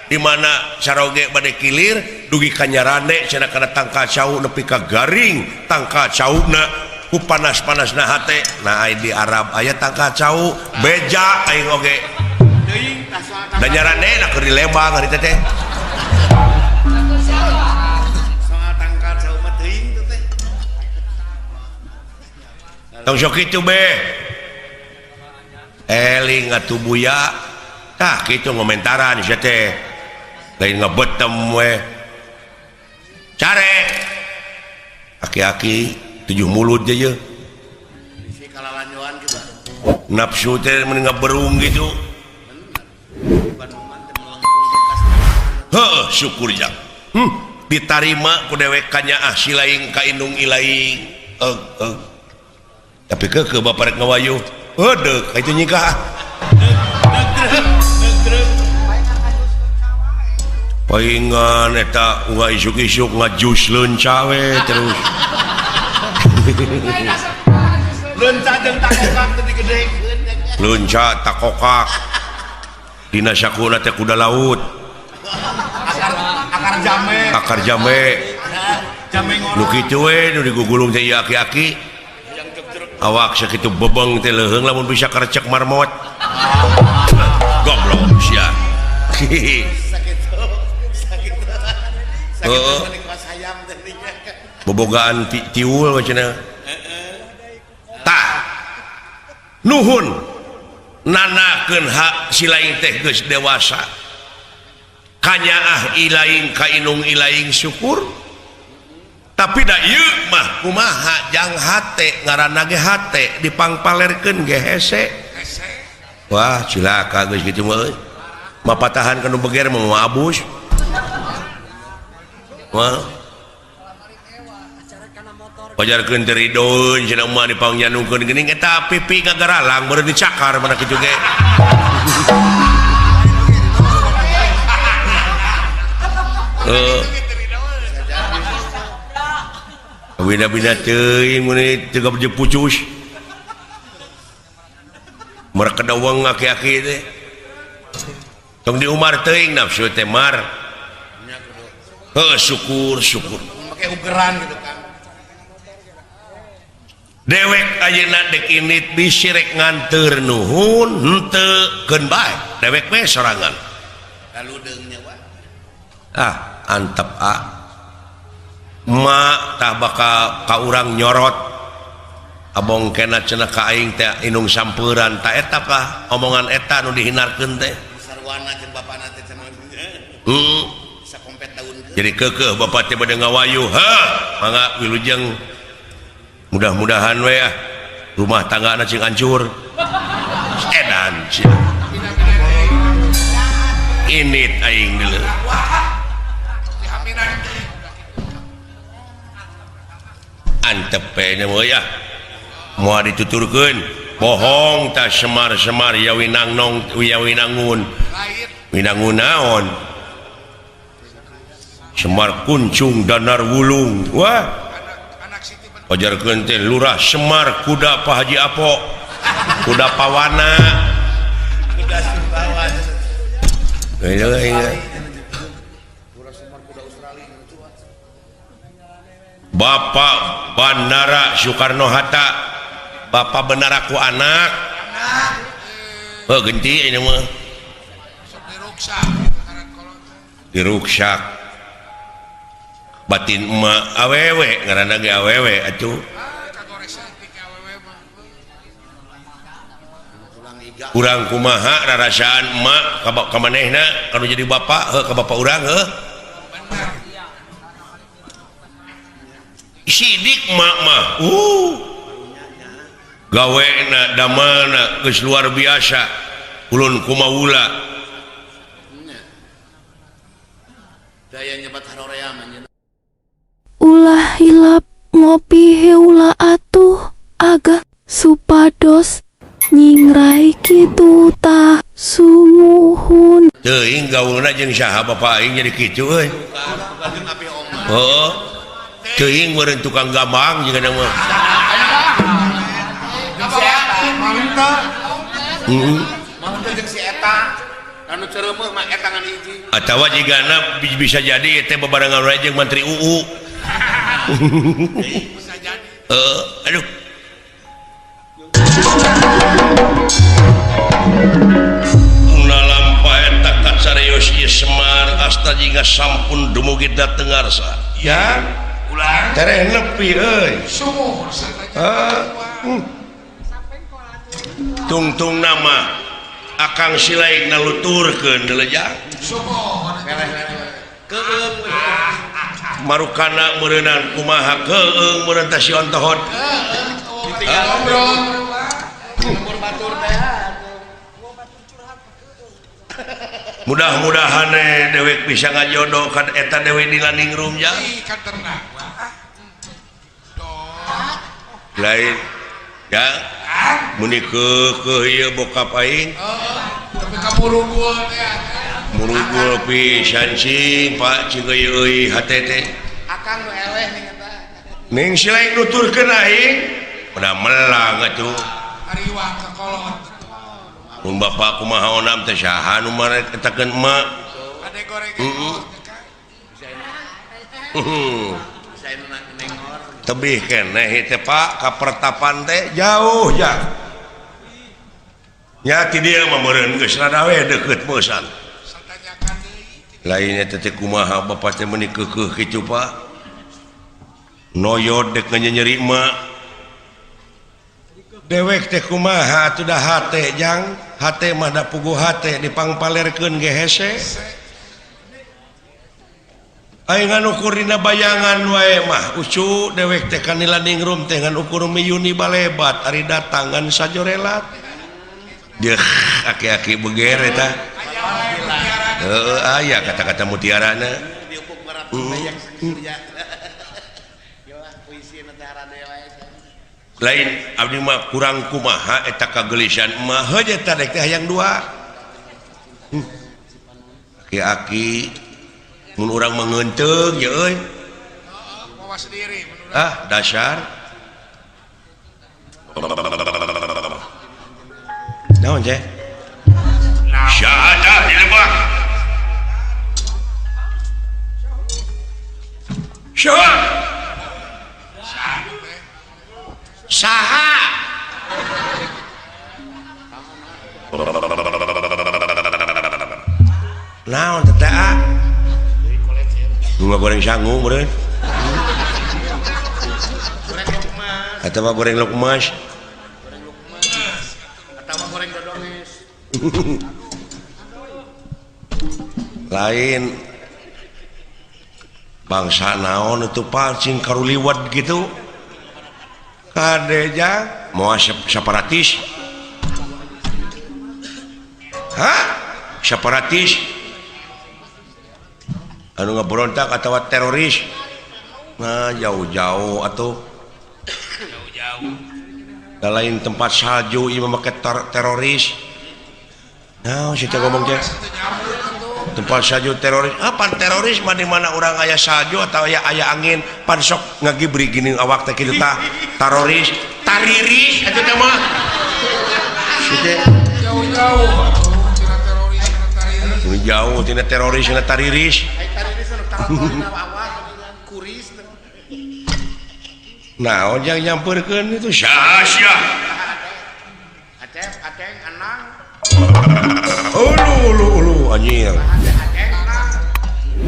di mana saroge bade kilir dugi ka nyarande cenah kana tangkal cau nepi ka garing tangkal cauna ku panas-panasna hate. Nah di Arab aya tangkal cau beja aing oge. Da nyarande na keur di Lembang hari teh. Soal tangkal cau mah teuing teh. Tong sok kitu be. Eling atuh buya. Tah kitu ngomentaran sia teh. Lain ngebetem we. Carek. Aki-aki 7 mulut je ye. Bisi kalalanjoan juga. Nafsu teh mun ngaberung gitu. Heuh syukur jang. Ditarima ku dewek kanyaah silaing ka indung ilaing. Eug eug. Tapi keukeuh bapak rek ngawayuh. Heudeuk ka itu nyikah. Paingan eta unga isuk-isuk ngajus leunca we terus. Leunca jeung takokak teh digedekeun. Leunca takokak. Dina sakuna teh kuda laut. Akar jambe. Akar jambe. Jambe ngorok. Nu kitu we nu digugulung teh ieu aki-aki. Awak sakitu bebeng teh leuheung lamun bisa karecek marmot. Goblok sia. Heeh. Bobogaan tiul cenah. Tah. Nuhun nanakeun hak silaing teh geus dewasa. Kanyaah ilaing ka inung ilaing syukur. Tapi da ieu mah kumaha jang hate ngaranna ge hate dipangpalerkeun ge hese. Wah cilaka geus kitu mah euy. Mapatahan ka nu beger mah moal abus. Wah. Pajarkeun teh ridoeun cenah mah dipangnyanungkeun geuning eta pipi gagaralang beureun dicakar mana kitu ge. Heeh. Bina-bina teuing mun teu gabje pucus. Mereka dawang aki-aki teh. Tong di Umar teuing nafsu teh mar. Heuh syukur syukur. Make ugeran gitu kan. Dewek ayeuna dek init bisi rek nganteur nuhun henteu keun bae. Dewek we sorangan. Lalu deung nya wa. Ah, antep ah. Ma tah bakal ka urang nyorot. Abong kena cenah ka aing teh inung sampeuran ta eta kah omongan eta nu dihinarkeun teh. Sarwana jeung bapana teh cenah. Sakompet daun. Jadi keukeuh bapak teh bade ngawayuh. Heuh, mangga wilujeng. Mudah-mudahan we ah rumah tanggana cing hancur. Edan sia. Init aing deuleu. Antep we nya mah ya. Moal dituturkeun. Bohong tah semar-semar ya winangnong ya winangun. Winangun naon? Semar kuncung danar wulung. Wah. Pajarkeun teh lurah Semar kuda Pak Haji Apo. Kuda pawana. Kuda Sumbawa. Bapak Bandara Soekarno Hatta. Bapak benar aku anak. Oh, genti ini mah. Diruksak batin emak awewe ngaranna ge awewe atuh. Urang kumaha rarasaan emak ka manehna kanu jadi bapak heuh ka bapak urang heuh. Sidik emak mah gawena damelna geus luar biasa ulun kumaula. Ulah hilap ngopi heula atuh agak supados nyingrai kitu tah sumuhun. Teuing gaulna jeung saha bapa aing jadi kitu euy. Heuh. Teuing meureun tukang gambang jeung kana mah. Heeh. Atawa jigana bisa jadi teh bebarengan wae jeung Menteri UU. Bisa jadi. Aduh. Nalampa eta kacarios ieu Semar asta jingga sampun dumugi dateng ngarsa. Ya, ulah tereh nepi euy. Sumuhun Tungtung nama akang silaik naluturkeun deulejang. Marukana meureunang kumaha keung meureun teh si ontohot. Mudah-mudahan dewek bisa ngajodoh kan eta dewe di landing room ja. Lain ya muni keukeuh ieu bokap aing. Tapi ka murugul teh. Murugul pisan cing Pak cing euy hate teh. Akang nu eleh ning eta. Ning silaik nuturkeun aing pada melang atuh. Ariwang ka kolot. Mun bapak kumaha onam teh saha nu marek etakeun emak. Ade goreng. Heeh. Tebih keneh teh Pak ka pertapan teh jauh ja. Nya ti dieu mah meureun geus rada we deukeut meusan. Lainnya teh kumaha bapak teh meuni keukeuh kitu Pak. Noyod dek nyenyeri emak. Dewek teh kumaha atuh da hate jang, hate mah da puguh hate dipangpalerkeun ge hese. Aing ngan ukur dina bayangan wae mah ucu dewek teh kanila ningrum teh ngan ukur miyuni balebat ari datang ngan sajorelat. Deuh aki-aki beger eta. Heeh aya kata-kata mutiarana. Lain abdi mah kurang kumaha eta kagelisan mah heuh eta dek teh hayang dua. Aki-aki mun urang mah ngeunteung ye euy. Ah dasar. Naon teh? Syahadah di lebah. Syahadah. Saha. Naon teh ah? Bunga goreng sangu meureun. Atawa goreng lukmas. Goreng lukmas. Atawa goreng dodones. Lain bangsa naon itu pancing karuliwat gitu. Kadeja mau separatis. Hah? Separatis anu ngeberontak atau teroris. Nah jauh-jauh atau jauh-jauh lain tempat salju ieu mah teroris. Nah situ ngomong teh tempat salju teroris. Apa teroris mah di mana urang aya salju atau aya angin pan sok ngagibri gini awak teh kitu tah teroris tariris atuh teh mah situ jauh-jauh tina teroris tina tariris jauh tina teroris tina tariris nah ojang nyamperkeun itu sia-sia Aceng, aceng, anang. Ulu ulu ulu Aduh anjir.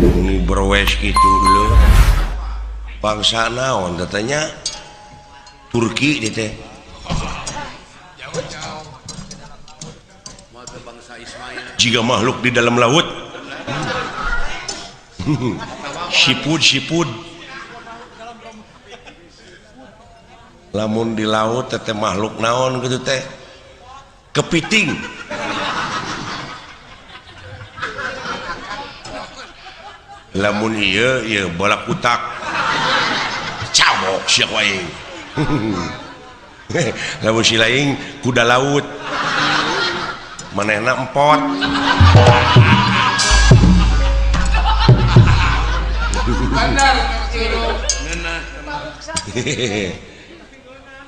Ini berwes gitu dulu. Bangsa naon katanya Turki gitu teh. Jauh-jauh. Jika makhluk di dalam laut. Sipud sipud. Lamun di laut teh makhluk naon gitu teh. Kepiting. Lamun ieu ieu bola kutak. Cabok sia ku aing. Lamun si laing kuda laut. Manehna empot. Bandar curug.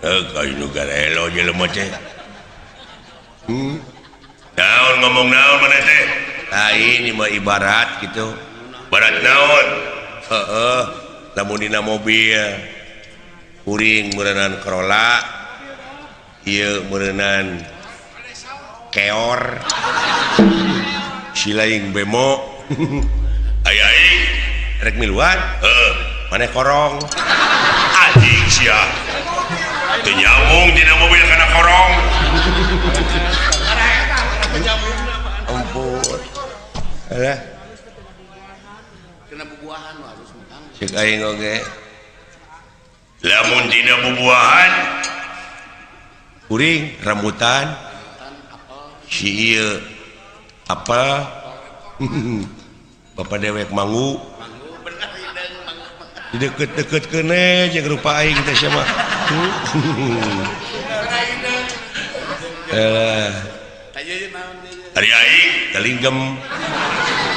Heuh nu garelo jelema teh. Naon ngomong naon maneh teh? Tah ini mah ibarat gitu. Barat naon? Heeh, lamun dina mobil kuring meureunan Corolla, ieu meureunan keor, si laing bemo. Aya aing rek miluan, heuh, maneh korong. Anjing sia. Teu nyambung dina mobil kana korong. Ampun. Alah. Kena bubuahan harus menang. Cek aing oge. Lamun dina bubuahan kuring rambutan si ieu apel bapak dewek manggu di deket-deket kene jeung rupa aing teh sia mah. Ari aing talinggem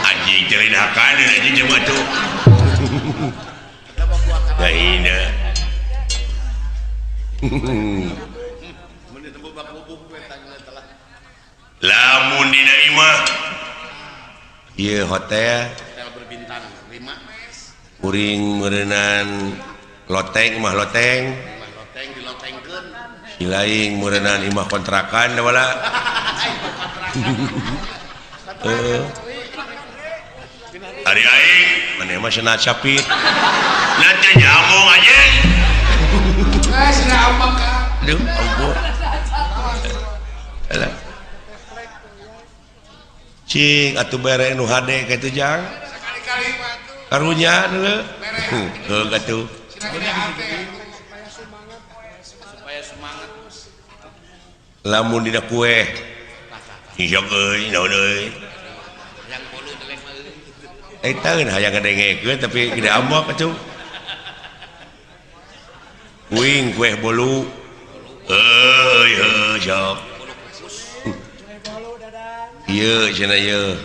anjing teh lain hakan anjing jeung atuh. Da ina. Lamun dina imah ieu hotel hotel berbintang 5 kuring meureunan loteng imah loteng imah loteng dilotengkeun si laing meureunan imah kontrakan da wala. Heeh. Ari aing maneh mah cenah capit. Na teu nyambung anjing. Eh cenah ambang ka. Aduh ampun. Alah. Cing atuh bere nu hade kitu jang. Sakali-kali mah atuh. Karunya deuleu. Heuh atuh. Cenah gede hate. Supaya semangat. Lamun dina kue. Isok euy naon euy. Hayang bolu deleng mah euy. Eta geun hayang ngadengekeun tapi gede ambek atuh. Kuing kue bolu. Heuy heuh sok. Ieu cenah ieu.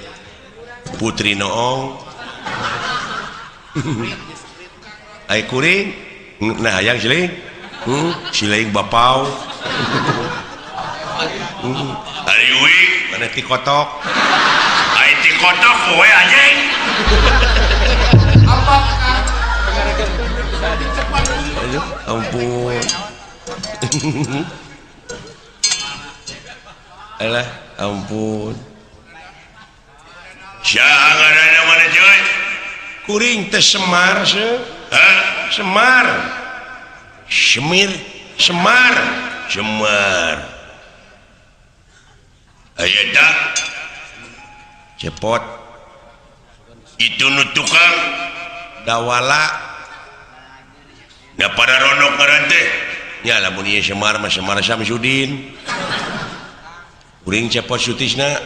Putri Noong. Ai kuring nah hayang siling. Siling bapau. Ari uing maneh ti kotok. Ai ti kotok kowe anjing. Ambang ka. Aduh ampun. Alah ampun. Saha ngaranna maneh coy? Kuring teh Semar seuh. Hah? Semar. Semir, Semar, Semar. Aya eta cepot. Itu nu tukang dawala. Da para ronok ngaran teh. Nya lamun ieu Semar mah Semar Samsudin. Kuring cepot Sutisna.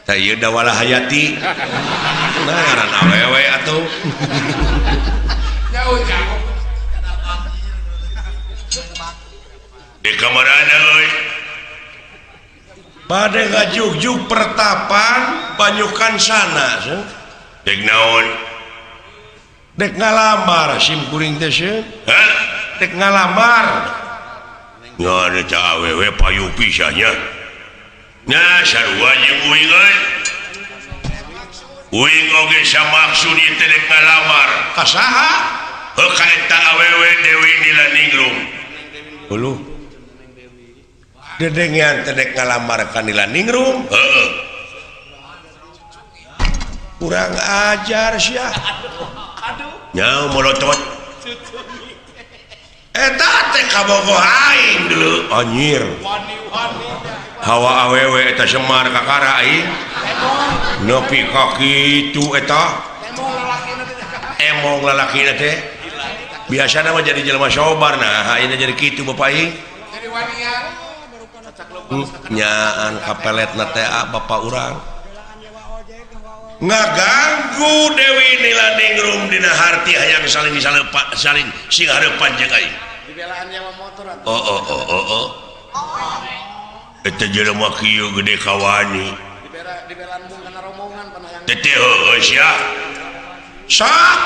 Tah ieu Dawala Hayati. Nah ngaran awewe atuh. Jauh-jauh. Di kamarana euy. Bade ngajugjug pertapan banyukan sana seuh. Dek naon? Dek ngalamar sim kuring teh seuh. Hah? Dek ngalamar. Ngan eta awewe payu pisan nya. Nah sarua jeung uing euy. Uing oge samaksud ieu teh dek ngalamar. Ka saha? Heuh ka eta awewe Dewi Nilaningrum. Uluh. Dedengean teh dek ngalamar ka Nila Ningrum. Heeh. Kurang ajar sia. Aduh. Nya molotot. Eta teh kabogoh aing deuleu anjir. Wani-wani. Hawa awewe eta Semar kakara aing. Nepi ka kitu eta. Emong lalakina teh. Biasana mah jadi jelema sobar nah ayeuna jadi kitu bapak aing. Jadi wanian. Nyaan kapeletna teh bapak urang. Ngaganggu Dewi Nila Ningrum dina harti hayang saling saling sing hareupan jeung aing. Dibelaan nyewa motor atuh. Oh oh oh oh oh. Eta jelema kieu gede kawani. Dibelaan mung kana rombongan panahayang. Teteh heueuh sia. Sok.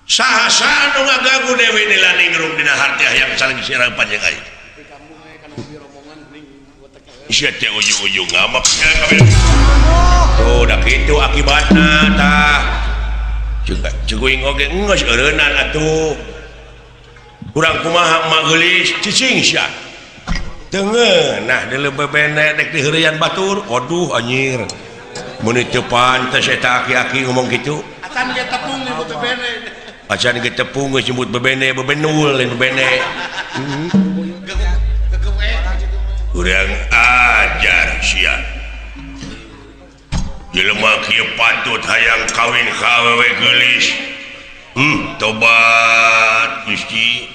Saha-saha nu ngaganggu Dewi Nila Ningrum dina harti hayang saling sing hareupan jeung aing. Sia teh ujung-ujung ngamak kabeh. Tuh da kitu akibatna tah. Ceguing oge geus eureunnan atuh. Kurang kumaha emak geulis cicing sia. Teu ngeunah deuleu bebene dek diheureuyan batur. Waduh anjir. Meuni teu pantes eta aki-aki ngomong kitu. Acan ge tepung nyebut bebene. Acan ge tepung geus nyebut bebene, bebenul lain bebene. Kurang ajar sia. Jelema kieu patut hayang kawin ka awewe geulis. Tobat Gusti.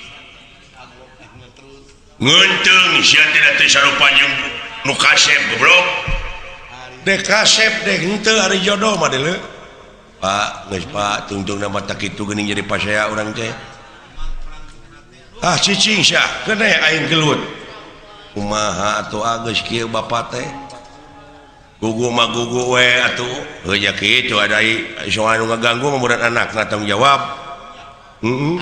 Ngeunteung sia teh teu sarupa jeung nu kasep goblok. Dek kasep dek henteu ari jodoh mah deuleu. Pak, geus Pak, tungtungna mah tak kitu geuning jadi pasea urang teh. Ah cicing sia, keun aing gelut. Kumaha atuh geus kieu bapa teh. Gugu mah gugu we atuh. Heuh nya kitu ada soal nu ngaganggu mah murid anakna tanggung jawab. Heeh.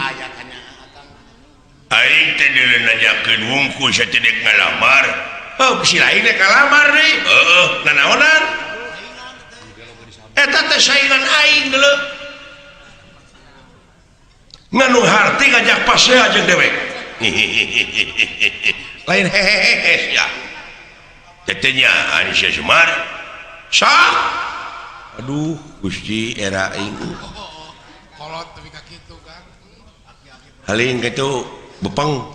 Aing teh deuleu nanyakeun wungkul sia teh dek ngalamar. Heuh si lain dek ngalamar deui. Heueuh, nanaonan? Eta teh saingan aing deuleu. Nganu harti ngajak pasea jeung dewek. Lain hehehe ya. Tetenya Aisyah Semar. Sah. Aduh, Gusti era aing. Kolot tapi ka kitu kan. Haling kitu bepeng.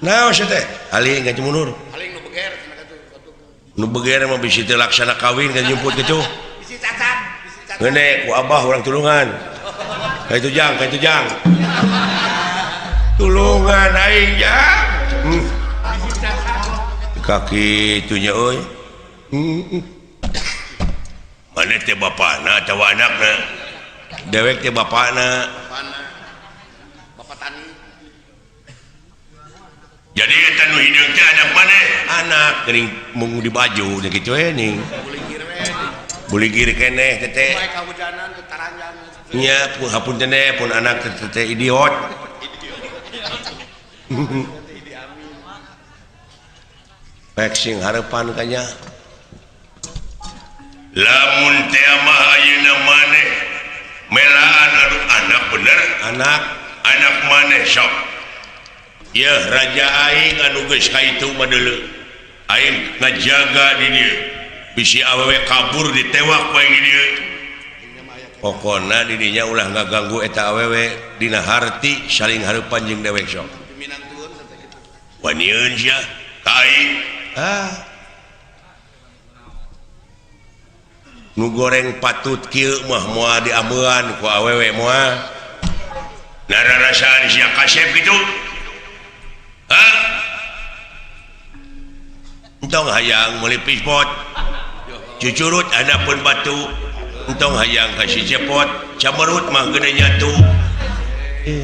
Naon sia teh? Haling ka mundur. Haling nu beger cenah kitu. Nu beger mah bisi teu laksana kawin ka jemput kitu. Bisi cacat, bisi cacat. Ngeune ku abah urang tulungan. Ka itu jang, ka itu jang. Tulungan aing jang. Kaki itunya euy. Mana teh bapana atawa anakna? Dewek teh bapana. Bapana. Bapak tani. Jadi eta nu hideung teh anak maneh? Anak geuning mung di baju nya kitu we ning. Buligir we. Buligir keneh teh teh. Bae kahujanan teu taranjang. Nya hapunten teh pun anak teh teh idiot. Pek sing harepan kanya. Lamun teh mah ayeuna maneh melaan anu anak bener, anak anak maneh sok. Yeuh raja aing anu geus ka itu mah deuleu. Aing ngajaga di dieu. Bisi awewe kabur ditewak ku aing di dieu. Pokona di dinya ulah ngaganggu eta awewe dina harti saling hareupan jeung dewek sok. Wanieun sia ka aing. Ah. Nu goreng patut kieu mah moal diameuan ku awewe moal. Nararasaan sia kasep kitu. Hah? Entong hayang meuli pispot. Cucurut handapeun batu. Entong hayang ka si cepot, camerut mah gede nyatu.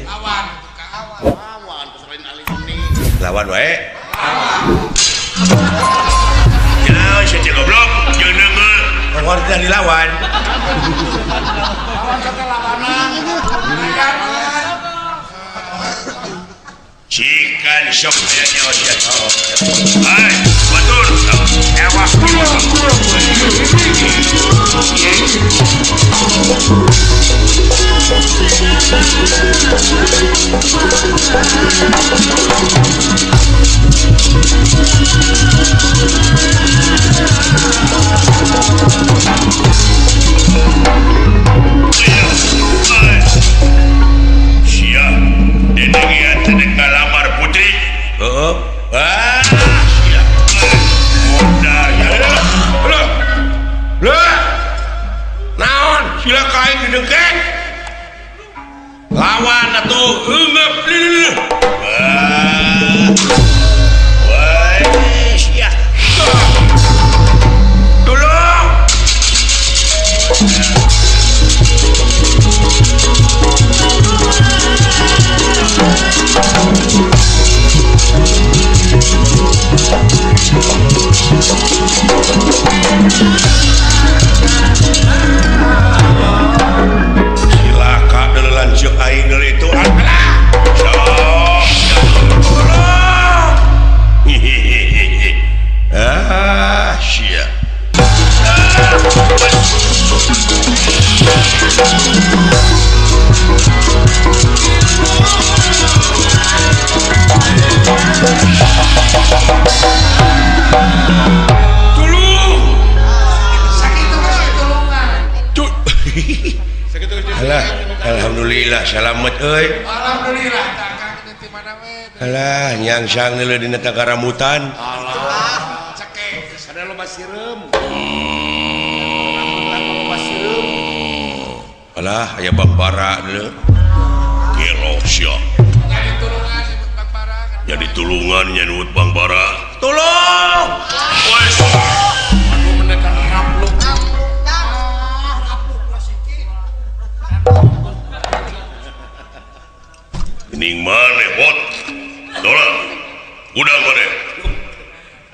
Lawan tukang lawan selain ahli seni. Lawan wae. Ya, si goblok, jeung deungeun. Lawan teh dilawan. Lawan teh lawanan. Cikan sok aya nyawa sia. Hai, batur. Ewa. Sila kain didengkek. Lawan atuh eungeup leuh. Wah. Wah, sia. Tolong. Silaka deuleu lanceuk aing deuleu itu alah. Sok. Tolong. Ah, sia. Tulung. Sakitu geus ditulungan. Alah, alhamdulillah salamet euy. Alhamdulillah tah Kang di mana we. Alah, nyangsang deuleu dina tangkaramutan. Alah, cekek. Ada loba sireum. Rambutan loba sireum. Alah, aya Bang Bara deuleu. Gelo sia. Jadi tulungan nyebut Bang Bara. Jadi tulungan nyebut Bang Bara. Tolong. Wes. Aduh menekan rapluk. Gening maneh bot. Dola. Gudang maneh.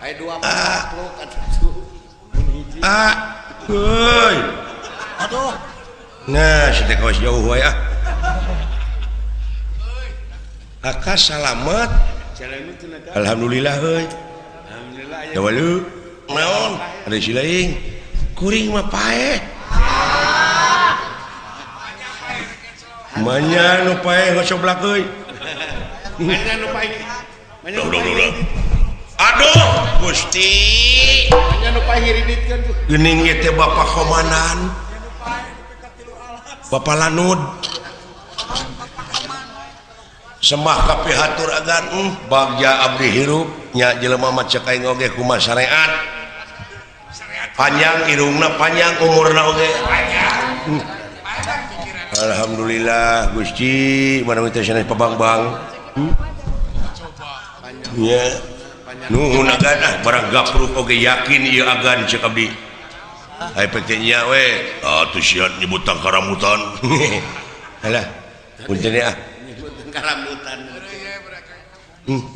Aya dua rapluk atuh. Ah. Heuy. Aduh. Nah, si teh kawas jauh wae ah. Akas salamet. Alhamdulillah euy. Alhamdulillah aya. Dawalu. Naon? Ada si lain. Kuring mah paeh. Manya nu paeh ngocoblak euy. Manya nu paeh. Manya nu paeh. Aduh, Gusti. Manya nu paeh ngiriditkeun tuh. Geuning ieu teh Bapak Komandan. Bapak Lanud. Sembah ka pihatur agan bagja abdi hirup nya jelema mah cek aing oge kumaha syariat. Panjang irungna panjang umurna oge. Panjang. Alhamdulillah Gusti mana teh sanes pabangbang. Nya nuhun agan ah barang gapruk oge yakin ieu agan cek abdi. Ai pek nya we atuh sia nyebut tangkaramutan. Alah punten ah. Karamutan.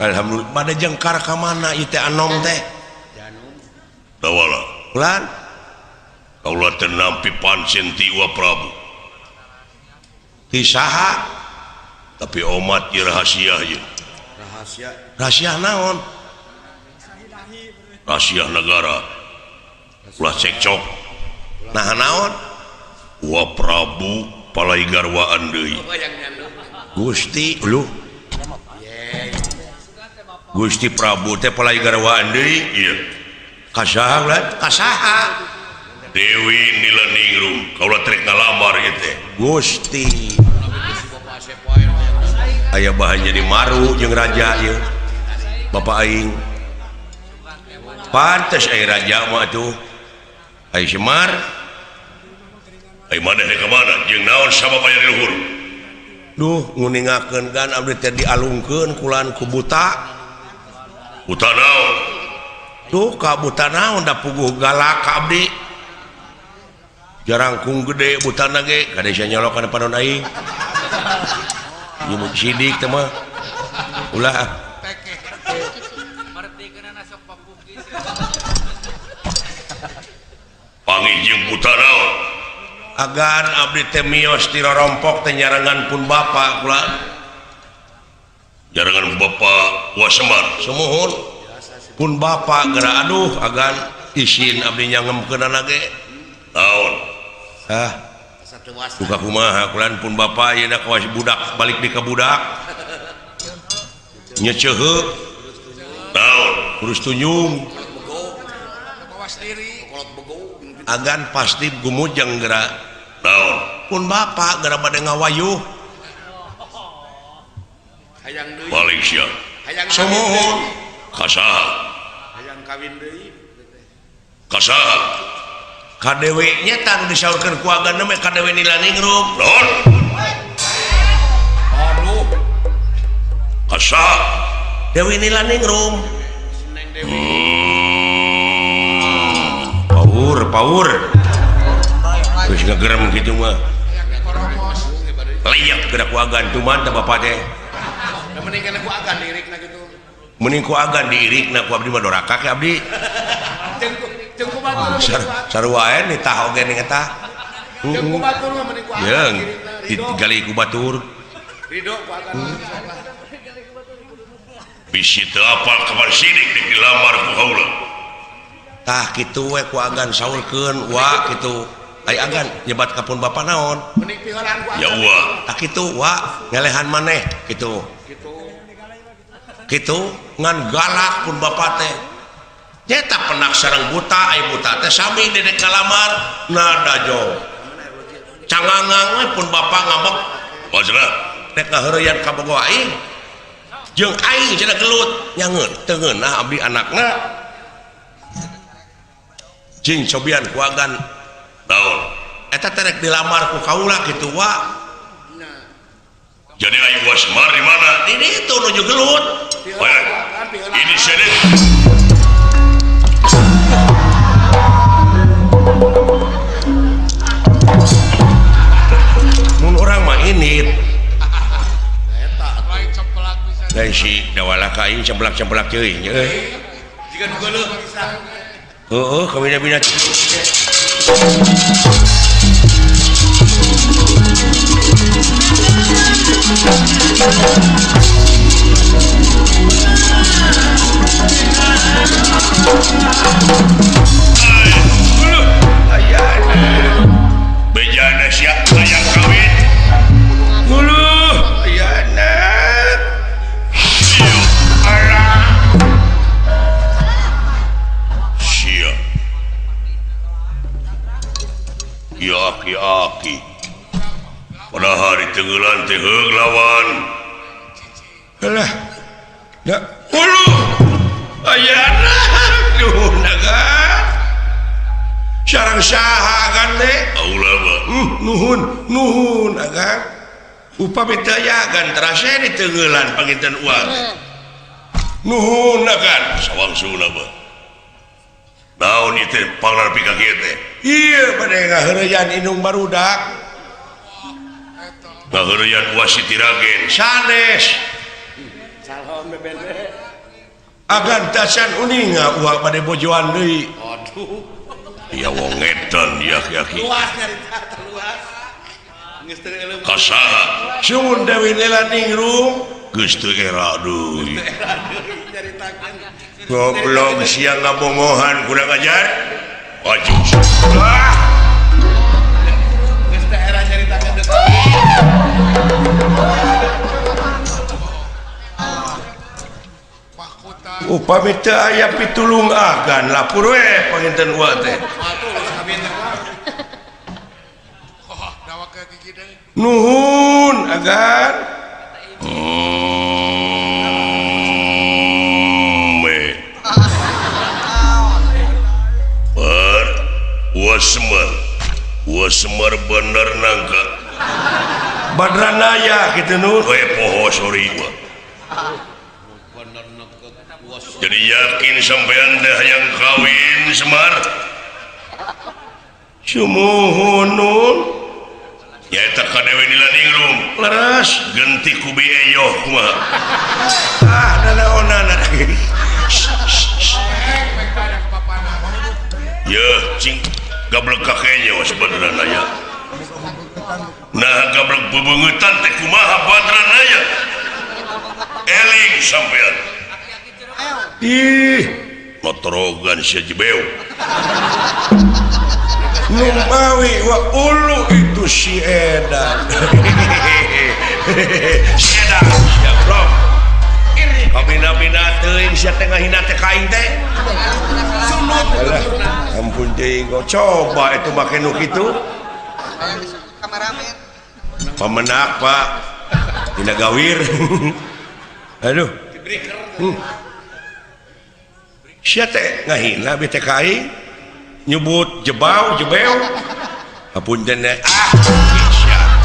Alhamdulillah pada jengkar ka mana ieu teh anom teh? Dawala. Ulan. Kaula teh nampi pancen ti Wa Prabu. Ti saha? Tapi omat ieu rahasia ieu. Rahasia. Rahasia naon? Rahasia negara. Ulah cekcok. Nah naon? Wa Prabu palai garwaan deui. Gusti lu Gusti Prabu teh palai garwaan deui ieu kasaha ulah kasaha Dewi Nilaningrum kaula trek ngalamar ieu teh Gusti aya bahan jadi maru jeung raja ieu Bapak aing pantes aya raja mah atuh ai Semar ai maneh ka mana jeung naon sabab aya di luhur. Duh nguningakeun gan abdi teh dialungkeun kulan ku buta. Buta naon? Duh ka buta naon da puguh galak ka abdi. Jarangkung gede butana ge kade sia nyolok kana panon aing. Nyebut sidik teh mah. Ulah. Panggih jeung buta naon? Agan abdi teh mios ti rorompok teh nyarengan pun bapa kula. Nyarengan bapa Wa Semar. Sumuhun. Pun bapa geura aduh agan isin abdi nyangemkeunana ge. Naon? Hah. Duka kumaha kulan pun bapa ayeuna kawas budak balik di ka budak. Nyeceuheuh. Naon? Kurus tunjung. Agan pasti gumujeng geura. Naon? Pun bapa geura bade ngawayuh. Hayang deui. Balik sia. Hayang Sumuhun. Kasaha? Hayang kawin deui. Kasaha? Ka Dewi nya tah nu disaurkeun ku agan mah ka Dewi Nilaningrum. Naon? Aduh. Asa Dewi Nilaningrum. Paur, paur. Geus ngegerem kitu mah. Layak gerak ku agan tuman teh bapak teh. Mending kana ku agan diirikna kitu. Mending ku agan diirikna ku abdi mah doraka ke abdi. Jeung ku batur. Sarua wae nitah oge ning eta. Jeung ku batur mah mending ku agan diirikna. Digali ku batur. Ridho ku agan. Bisi teu apal kabar sidik dek dilamar ku kaula. Tah kitu we ku agan saurkeun wa kitu. Ai agan nyebat ka pun bapa naon? Mending pihelaan ku agan. Ya wa. Tah kitu wa ngelehan maneh kitu. Kitu ngan galak pun bapa teh. Nyeta penak sareng buta ai buta teh sami dedek kalamar nada jo. Cangangang we pun bapa ngambek. Wajra dek ngaheureyan ka bogo aing. Jeung aing cenah gelut nyangeun teu ngeunah abdi anakna. Cing cobian ku agan naon eta teh rek dilamar ku kaula kitu wa. Jadi aing Semar di mana? Di ditu nuju gelut. Ini sini. Mun urang mah init. Lain si dawala ka aing cemplak-cemplak teuing euy. Jiga nu geuleuh bisa. Heueuh kabina-bina. Bejana sia hayang kawin. Huluh ayana. Sia. Ya aki-aki. Pada hari tenggelan teh heug lawan. Alah. Da huluh ayana. Duh naga. Sareng saha agan teh? Aula mah. Nuhun, nuhun agan. Upami teu aya agan terasa di tenggelan panginten uang. Nuhun agan, sawangsuna mah. Naon ieu teh panglar pika kieu teh? Ieu bade ngaheureyan indung barudak. Ngaheureyan uas Siti Ragen sanes. Calon bebende. Agan tasan uninga uak bade bojoan deui. Aduh. Ya wong edan ya aki-aki. Luas nyarita luas. Geus teu eleuh. Kasaha? Sumun Dewi Nilaningrum geus teu era deui. Goblok sia ngabongohan kurang ajar. Maju. Ah. Geus teu era nyaritakeun deui. Upami teu aya pitulung agan lapur we panginten uwa teh. Nuhun agan. Ber Semar bener nangka. Badranaya kitu nu. We poho sorry wa. Jadi yakin sampean teh hayang kawin Semar? Sumuhun nun. Nyaeta ka Dewi Nilaningrum. Leres genti ku bieyoh kumaha. Ah nanaonan. Yeuh cing gablek ka kenyo sebenarna aya. Nah gablek bebeungetan teh kumaha badranaya? Eling sampean. Ih, motorogan sia jebeu. Numawi wa ulu itu si edan. Si edan sia blok. Kabina-bina teuing sia teh ngahina teh ka aing teh. Alah, ampun teuing kok coba itu make nu kitu. Kameramen. Pamenak, Pak. Dina gawir. Aduh. Sia teh ngahina bi teh ka aing. Nyebut jebau jebeu hapunten ah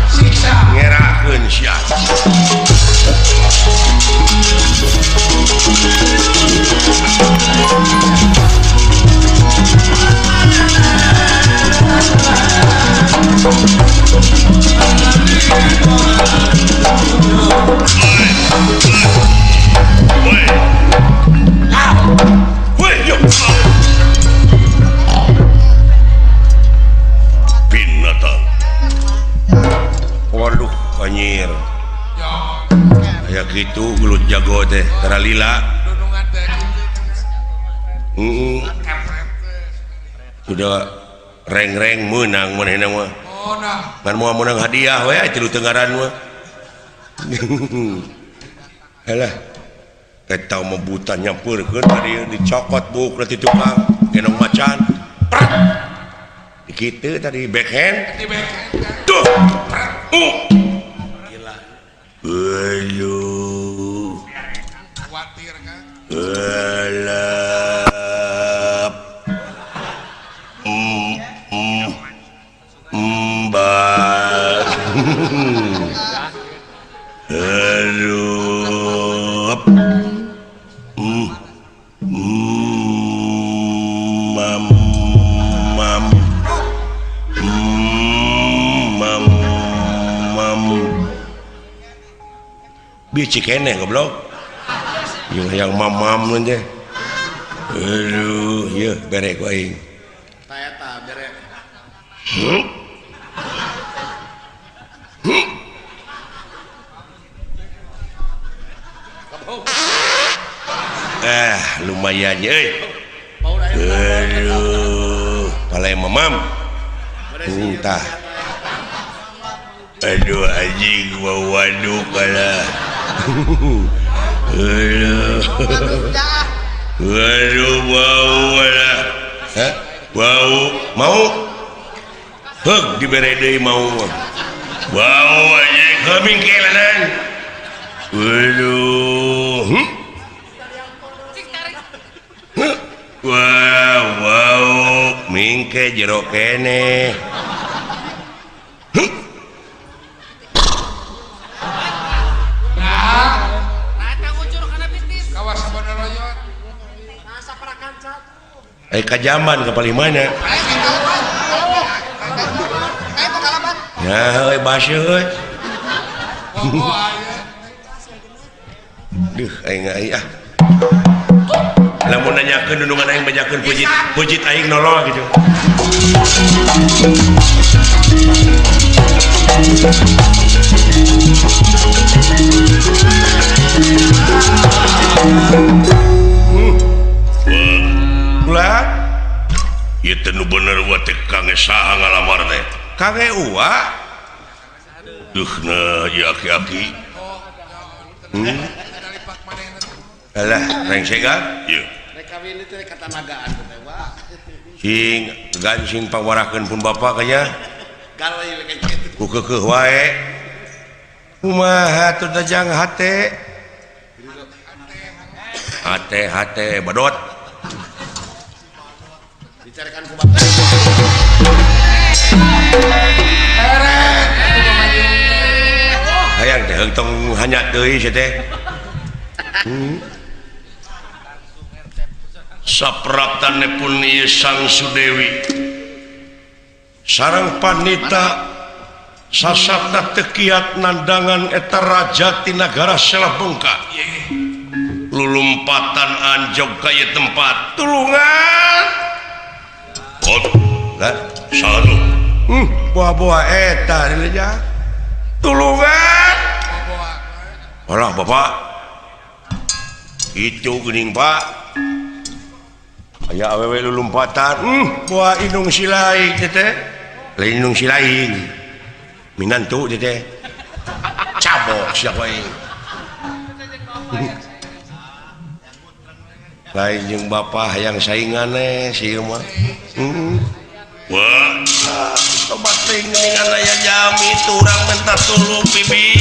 Siksa. Ngerakeun sia. Woi. Woi, yo. Binatang. Waduh, anjir. Kayak gitu gelut jago teh, tara lila. Sudah reng-reng menang manehna mah. Ngan moal meunang hadiah we tilu tenggaran mah. Halah. Eta mah buta nyampeurkeun tadi dicokot buuk ti tukang gendong macan. Prat. Kitu tadi backhand. Di backhand. Tuh. Gila. Aduh. Khawatir kan. Elap. Mbak. Aduh. Mam mam. Mam mam. Bieu keneh goblok. Jeung hayang mamam teh. Aduh, ieu bere ku aing. Ta eta bere. Lumayan euy. Aduh, palai mamam. Entah. Aduh anjing waduh kalah. Aduh. Aduh bau lah. Hah? Bau mau? Heug dibere deui mau. Bau anjing heuh mingkelanan. Aduh. Wow, wow, mingke jero keneh. Kajaman ke paling mana? Ya, euy baseuh euy. Duh, aing aing ah. Lamun nanyakeun nundungan aing bajakeun pujit, pujit aing nolol gitu. Ulah ieu teh nu bener wa teh kange saha ngalamar teh? Kange uwa. Duh na ieu aki-aki. Alah, rengsegan ieu. Rek kawin teh katanagaan teh wa. Sing gancing pangwarakeun pun bapa kanya. Galai we kitu. Ku keukeuh wae. Kumaha atuh dajang hate? Hate hate badot. Bicarakan ku bapak. Hayang teh tong hanyat deui sia teh. Sapraptane pun ieu Sang Sudewi sareng panita sasatna teu kiat nandangan eta raja ti nagara Selabengka. Lulumpatan anjog ka ieu tempat. Tulungan. Lah, saha buah-buah eta dileja. Tulungan. Alah bapak. Itu geuning Pak. Aya awewe lulumpatan. Buah indung silaing teh teh. Lain indung silaing. Minantu teh teh. Cabok sia aing. Lain jeung bapak hayang saingan eh si ieu mah. Wah, tobat teuing geuningan aya jami turang minta tulung bibi.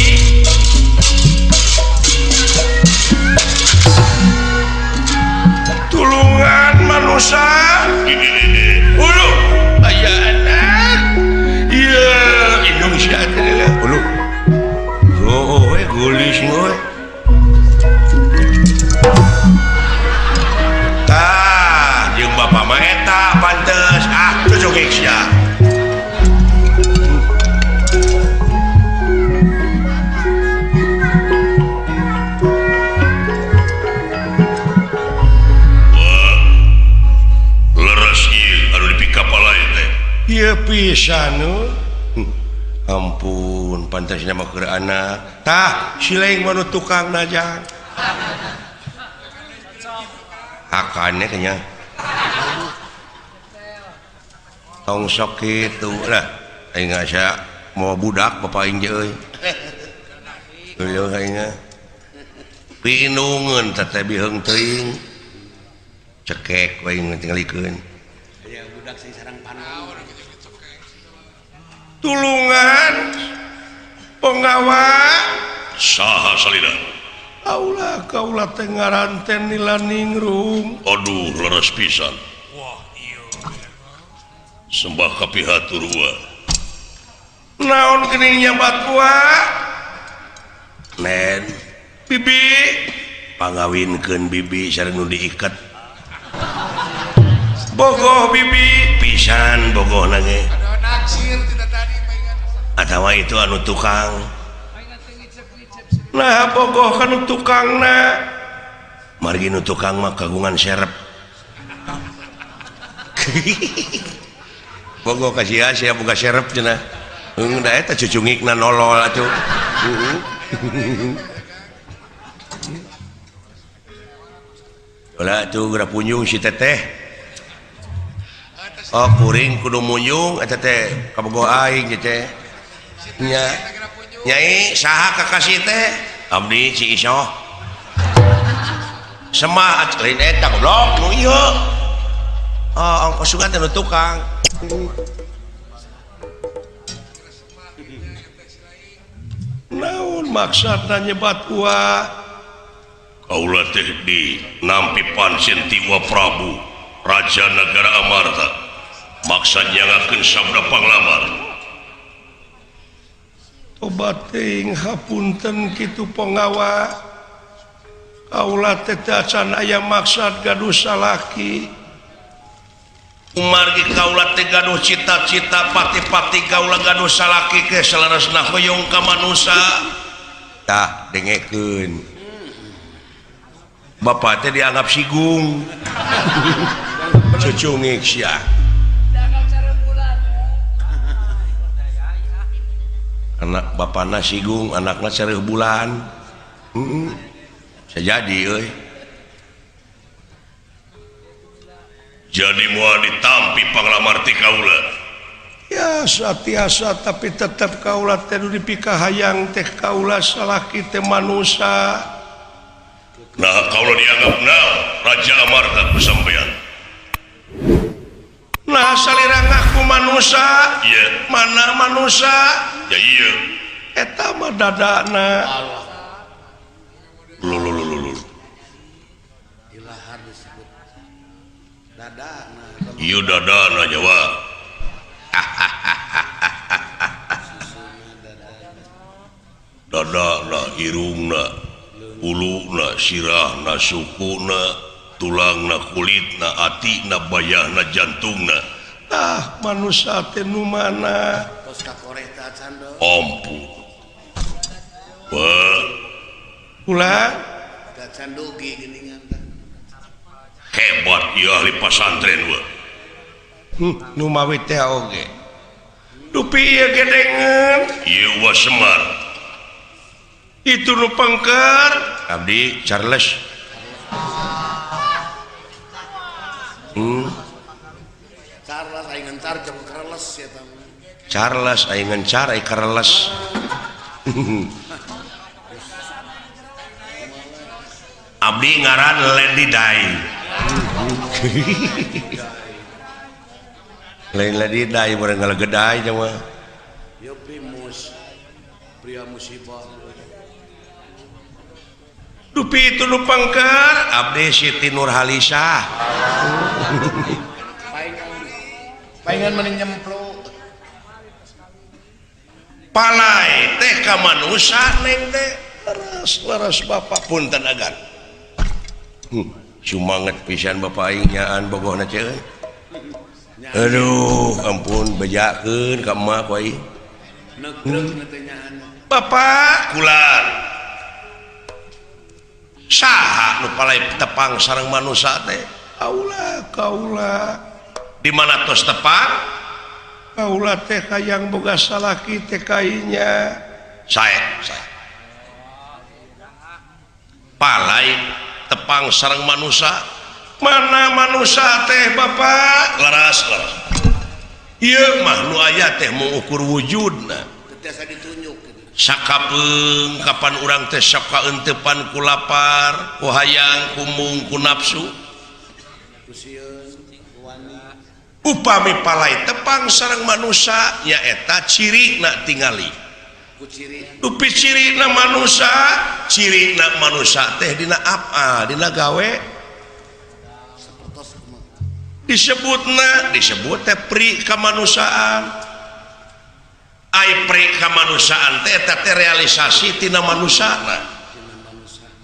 Tulungan manusia. Pisan ampun pantasna mah keur anak tah sileng mah nu tukang najang hakannya kayaknya tong sok kitu lah aing asa mau budak bapak aing je euy euy aing pinungeun teh biheung teuing cekek we aing tingalikeun aya budak sing sarang panau tulungan penggawa saha salira kaula kaula teh ngaran teh Nilaningrum. Aduh leres pisan. Wah iya sembah kapihatur wa naon geuning nyabat wa nen bibi pangawinkeun bibi sareng nu diiket bogoh bibi pisan bogohna ge aduh naksir tidak tadi paingan atawa itu anu tukang nah bogoh kan tukangna margi nu tukang mah kagungan serep bogoh ka sia sia boga serep cenah heung da eta cucungikna nolol atuh. Ulah atuh geura punjung si teteh. Oh kuring kudu munjung eta teh kabogoh aing teh. Nya nyai saha kakasih teh? Abdi si Isoh. Semah lain eta goblok nu ieu. Oh ongkos sugan teh nu tukang. Naon maksudna nyebat wa? Kaula teh di nampi pancen ti Wa Prabu Raja Nagara Amarta maksa nyangakeun sabda panglamar. Tobat teuing hapunten kitu panggawa. Kaula teh acan aya maksud gaduh salaki. Kumargi kaula teh gaduh cita-cita pati-pati kaula gaduh salaki ke saleresna hoyong ka manusa. Tah dengekeun. Bapak teh dianggap sigung. Cucungik sia. Anak bapana sigung, anakna sareuh bulan. Heeh. Bisa jadi euy. Jadi moal ditampi panglamar ti kaula. Ya satiasa tapi tetep kaula teh nu dipikahayang teh kaula salaki teh manusa. Nah kaula dianggap naon Raja Amarta ku sampean. Nah salira ngaku manusa. Iya. Mana manusa? Ya iya. Eta mah dadana. Allah. Lululululul. Ilahar disebut dadana. Ieu dadana nyawa. Dadana irungna, uluna, sirahna, sukuna, tulangna, kulitna, atina, bayahna, jantungna. Tah manusa teh nu mana? Tos kakoreh teh acan do. Ampun. Wah. Ulah acan dugi geuningan tah. Hebat ieu ahli pasantren we. Nu mawi teh oge. Dupi ieu gedengeun. Ieu wa Semar. Itu nu pengker. Abdi Charles. Charles aing ngencar jeung kereles eta mah. Charles aing ngencar aing kereles. Abdi ngaran Lady Dai. Lain Lady Dai bareng ngalegedai nya mah. Yo primus. Pria musibah. Dupi itu nu pengker abdi Siti Nurhalisah. Paingan mending nyemplung. Palai teh ka manusa neng teh leres-leres bapak punten agan. Sumanget pisan bapak aing nyaan bogohna ceu. Aduh, ampun bejakeun ka emak ku aing. Negreg teh nyaan. Bapak kulan. Saha nu palai tepang sareng manusa teh? Kaula, kaula. Di mana tos tepang? Kaula teh hayang boga salaki teh kainya sae sae palai tepang sareng manusa mana manusa teh bapak laras laras ieu mah nu aya teh mengukur wujudna teu ditunjuk sakapeung kapan urang teh sok kaeunteupan ku lapar ku hayang ku mung ku nafsu upami palai tepang sareng manusa nyaeta cirina tingali dupi cirina manusa cirina manusa teh dina apa dina gawe disebutna disebut teh pri kamanusiaan ai pri kamanusiaan teh eta teh realisasi tina manusana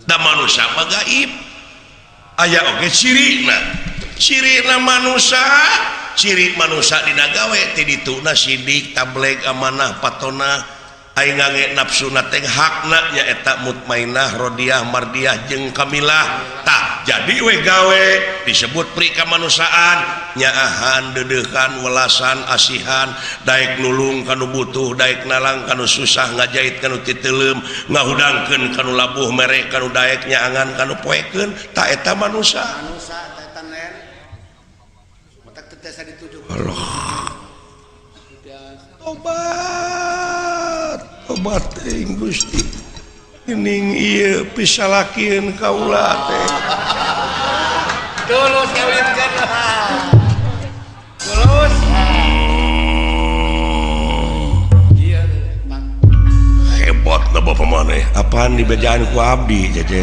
da manusa mah gaib aya oge cirina cirina manusa ciri manusia dina gawe ti dituna sidik tableg amanah patona ai ngange nafsuna teh hakna nyaeta mutmainah rodiah mardiah jeung kamilah tah jadi we gawe disebut pri kamanusiaan nyaahan deudeuhan welasan asihan daek nulung kanu butuh daek nalang kanu susah ngajait kanu titeuleum ngahudangkeun kanu labuh mere kanu daek nyaangan kanu poekeun tah eta manusia. Allah tobat tobat teuing Gusti ining ieu pisalakieun kaula teh tulus kawinkeun tulus ieu hebat na bapa maneh apaan dibejaan ku abdi cece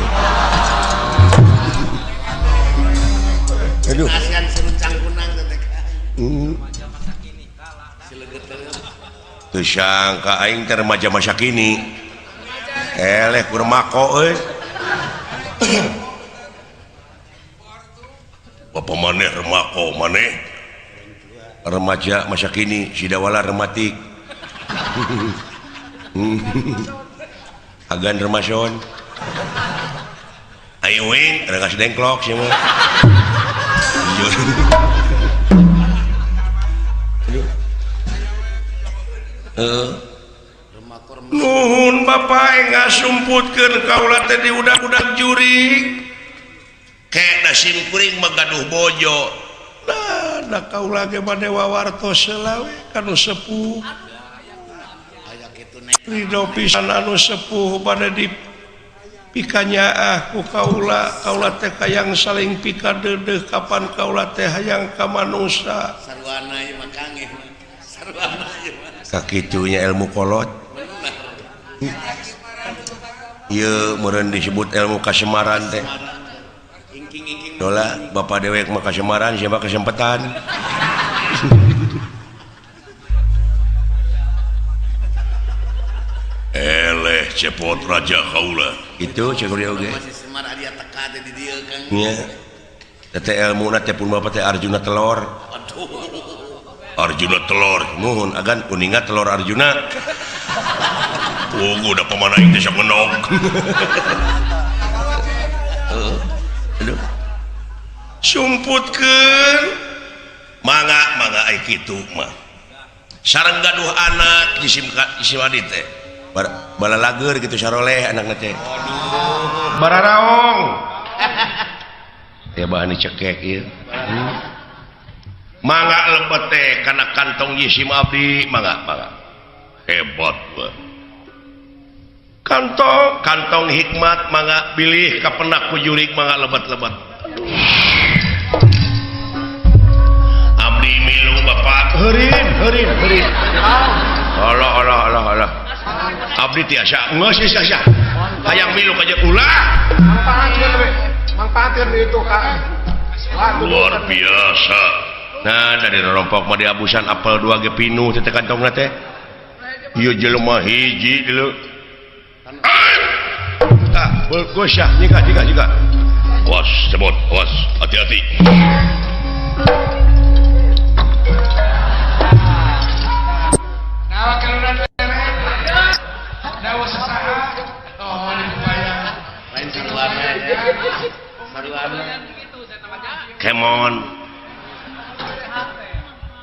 aduh kasihan seruncang kunang teh teu sangka aing teh remaja masa kini eleh ku remako euy bapa maneh remako maneh remaja masa kini sidawala rematik agan remason ayo wing rengas dengklok sia mah. Nuhun bapak ngasumputkeun kaula teh di udag-udag jurig kena sim kuring mah gaduh bojo nah da kaula ge bade wawartos heula we kanu sepuh ridho pisan anu sepuh bade di pikanyaah ku kaula kaula teh hayang saling pika deudeuh kapan kaula teh hayang ka manusa sarwana ieu mah kangge sarwana ieu mah kakitunya ilmu kolot ieu meureun disebut ilmu kasemaran teh dola bapak dewek mah kasemaran siapa kesempatan eleh cepot raja kaula itu cek oge masih semar aya teka teh di dieu Kang nya teh ilmuna teh pun bapak teh Arjuna telor aduh Arjuna telur nuhun agan kuninga telur Arjuna tunggu udah pemana itu sok ngenog aduh sumputkeun mangga mangga ai kitu mah sareng gaduh anak jisim jisim adi teh balalager gitu saroleh anakna teh bararaong ya bahan dicekek ieu mangga lebet teh kana kantong jisim abdi mangga mangga hebat mah kantong kantong hikmat mangga bilih kapenak ku jurig mangga lebet-lebet abdi milu bapak heurin heurin heurin Allah Allah Allah Allah abdi tiasa geus tiasa hayang milu ka ulah mangpaatkeun we mangpaatkeun itu ka luar biasa. Nah dari rompok mah diabusan apel 2 ge pinuh teh kantongna teh ieu jelema hiji deuleu tah beulgeus yah nyika nyika nyika awas cebot awas hati-hati nah kaluran dawa sasaha oh dibayang lain sarwana sarwana kemon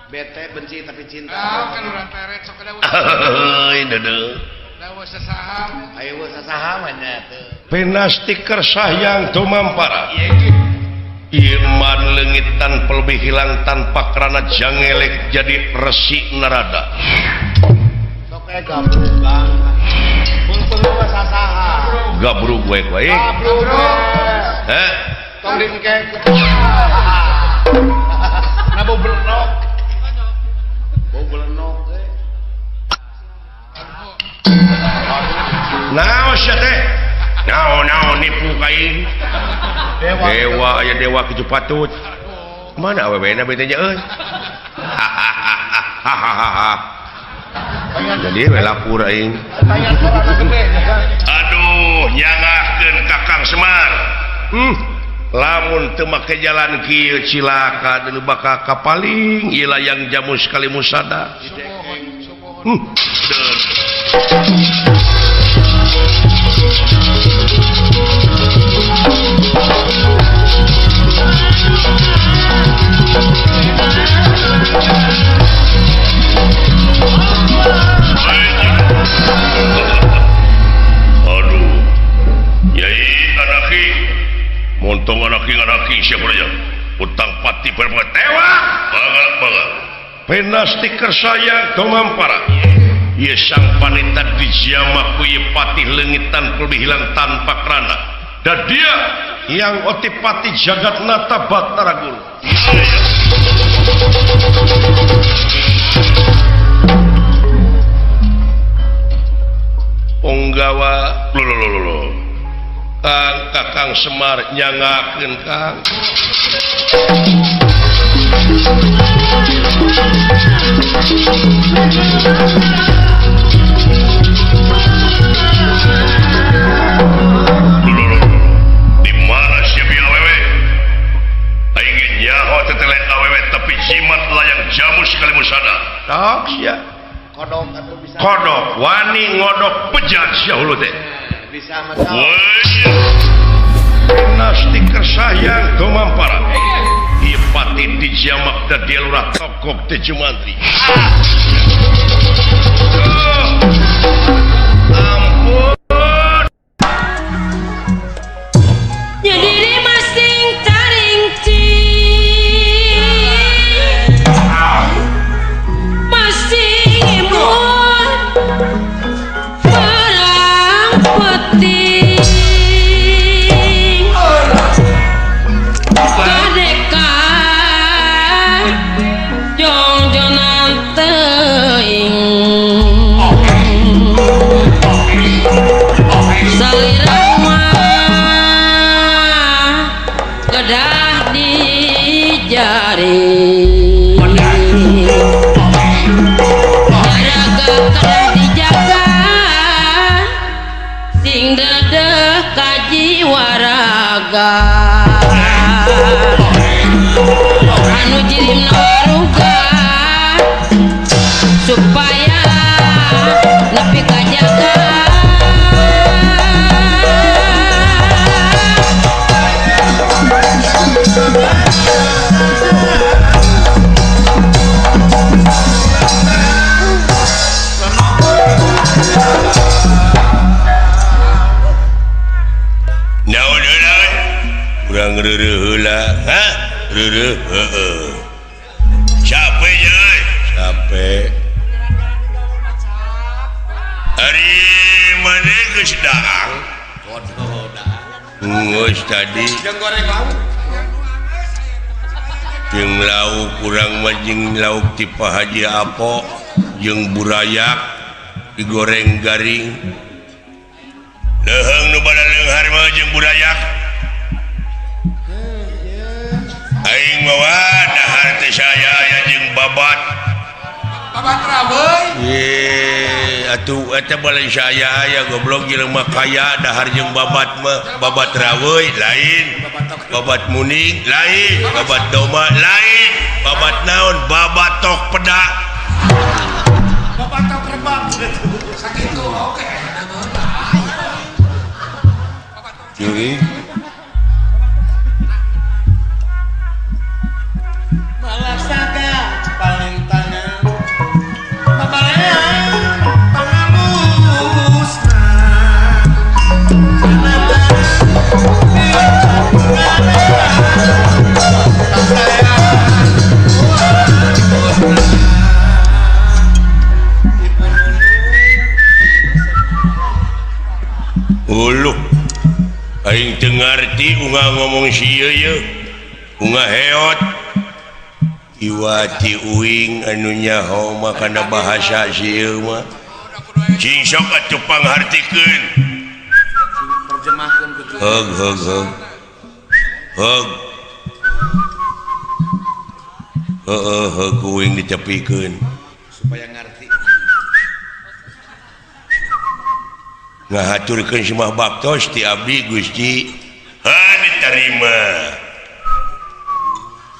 Bete benci tapi cinta. Ah, kan urang teret sok ada. Heuy deudeuh. Da sasaha. Ayo sasaha mah nya teu. Pinasti Kersahyang tumampara. Iman leungit tanpa lebih hilang tanpa kerana jangelek jadi resi narada. Sok eh gabrug Kang. Untung mah sasaha. Gabrug we wae. Gabrug. Heh. Tong dingkek. Na bau belenok. Bau belenok eh. Naon sia teh? Naon-naon nipu ka aing. Dewa aya dewa kitu patut. Mana awewena bete nya euy. Jadi we lapur aing. Aduh, nyangakeun Kakang Semar. Lamun teu make jalan kieu cilaka deuleu bakal kapaling ieu layang jamus kali musada. Aduh, Yai anaki, montong anaki anaki siapa aja, utang pati berbuat tewa, bangga bangga. Penasti kersayang tomampara. Ye sang panita dijama ku ye patih leungit tanpa lebih hilang tanpa kerana. Dan dia yang otipati jagat nata batara guru. Ponggawa lolololo. Kang Kakang Semar nyangakeun Kang. Di mana siap awewe? Aing nyaho tetelet awewe tapi jimat layang jamu sekali musada. Tok sia. Kodok atuh bisa. Kodok wani ngodok bejat sia hulu teh. Bisa mah. Nasti kersayang tumampara. Ieu pati dijamak da dia lurah tokok teh jumantri. Ampun. Nyadiri masing taringci masing imut perang peting kadeka jongjonan teuing salira mah kedah dijari raga kedah dijaga sing dedeh kajiwa raga anu jirimna waruga supaya nepi kajaga. Naon heula we? Urang reureuh heula. Hah? Reureuh heueuh. Capek nya euy. Capek. Ari maneh geus daang? Bodoh daang. Geus tadi. Jeung goreng lauk. Jeung lauk urang mah jeung lauk ti Pak Haji Apo jeung burayak digoreng garing. Leuheung nu bada leunghar mah jeung burayak. Aing mah dahar teh saya aya jeung babat. Babat raweui. Ye, atuh eta balen saya aya goblok jelema kaya dahar jeung babat mah, babat raweui lain, babat muning lain, babat domba lain, babat naon, babat tok pedak. Babat tok rebak. Sakitu oke. Jadi Malasaga paling Uluh aing teu ngarti unga ngomong sieu ye unga heot iwati uing anu nyaho mah kana bahasa sieu mah cing sok atuh panghartikeun terjemahkeun ku heug heug heug heug heeh heug uing ditepikeun supaya ngarti ngahaturkeun semah baktos ti abdi Gusti ha diterima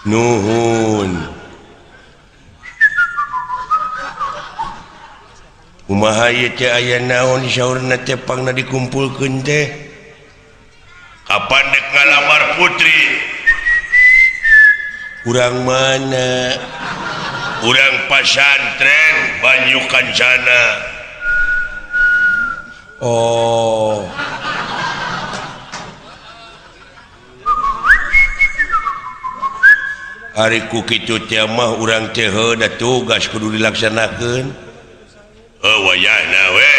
nuhun kumaha ieu teh aya naon saurna teh pangna dikumpulkeun teh kapan dek ngalamar putri urang mana urang pasantren Banyu Kancana. Oh ari ku kitu teh mah urang teh heuh da tugas kudu dilaksanakeun heuh wayahna we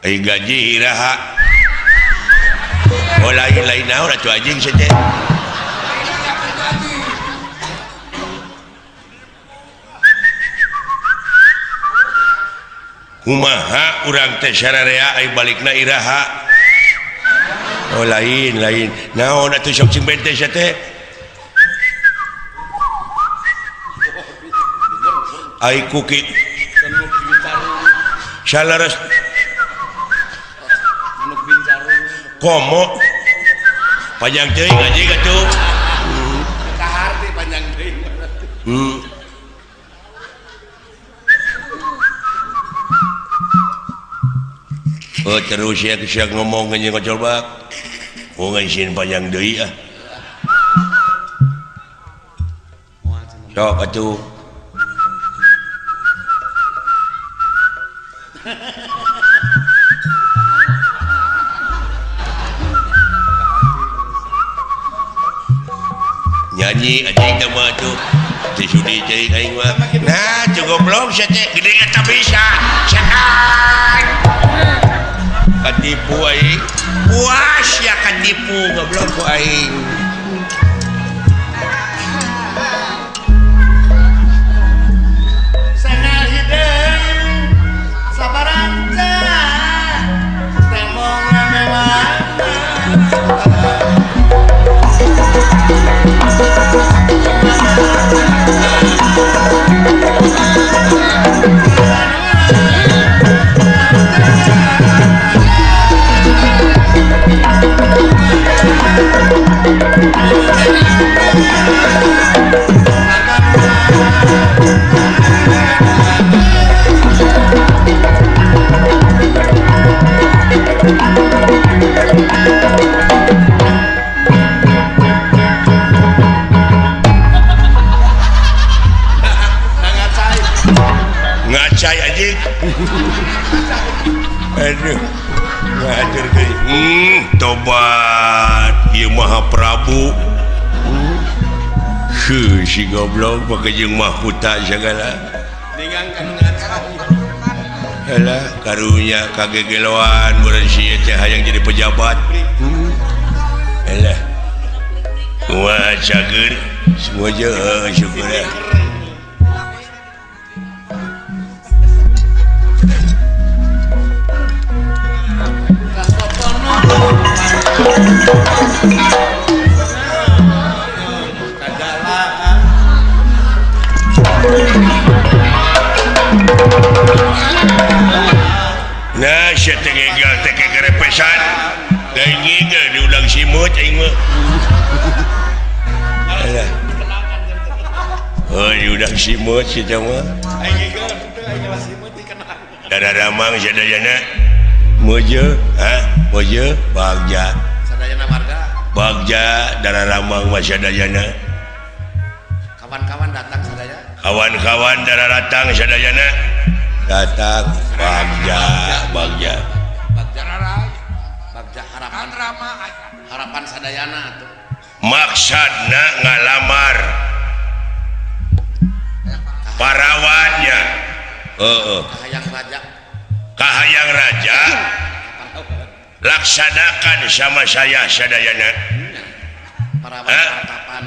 ai gaji iraha oh lain lain naon atuh anjing sia teh kumaha urang teh sararea ai balikna iraha oh lain lain naon atuh sok cing bente sia teh ai ku ki salaras komo panjang teuing anjing atuh kaharti panjang teuing Oh terus ya sia ngomong anjing ngocol bak. Oh ngaisin panjang deui ah. Sok atuh. Nyanyi anjing teh mah atuh. Teu sudi teuing aing mah. Nah, cukup goblok sia teh gede eta bisa. Setan. Katipu aing puas ya katipu goblok ku aing sangal hideung sabaranca temong memang Ngacai anjing. Aduh. Ngatur deui. Tobat ieu Maha Prabu. Heuh si goblok make jeung mahkota sagala. Alah karunya kagegeloan meureun si teh hayang jadi pejabat. Alah. Kumaha cager semua je syukur ah. Nah, sia teh ngegal teh kegerepesan. Lain ngigal diundang simut aing mah. Alah. Oh, diundang simut si teh mah. Aing ngigal teh aing ngelas simut dikenal. Daramang sadayana mojo, ha? Mojo Bagja. Sadayana marga. Bagja Dararamang mah sadayana. Kawan-kawan datang sadaya. Kawan-kawan dararatang sadayana. Datang Bagja, Bagja. Bagja Bagja harapan harapan sadayana atuh. Maksudna ngalamar parawannya Heeh. Kahayang raja. Kahayang raja laksanakan sama saya sadayana. Para Eh? kapan.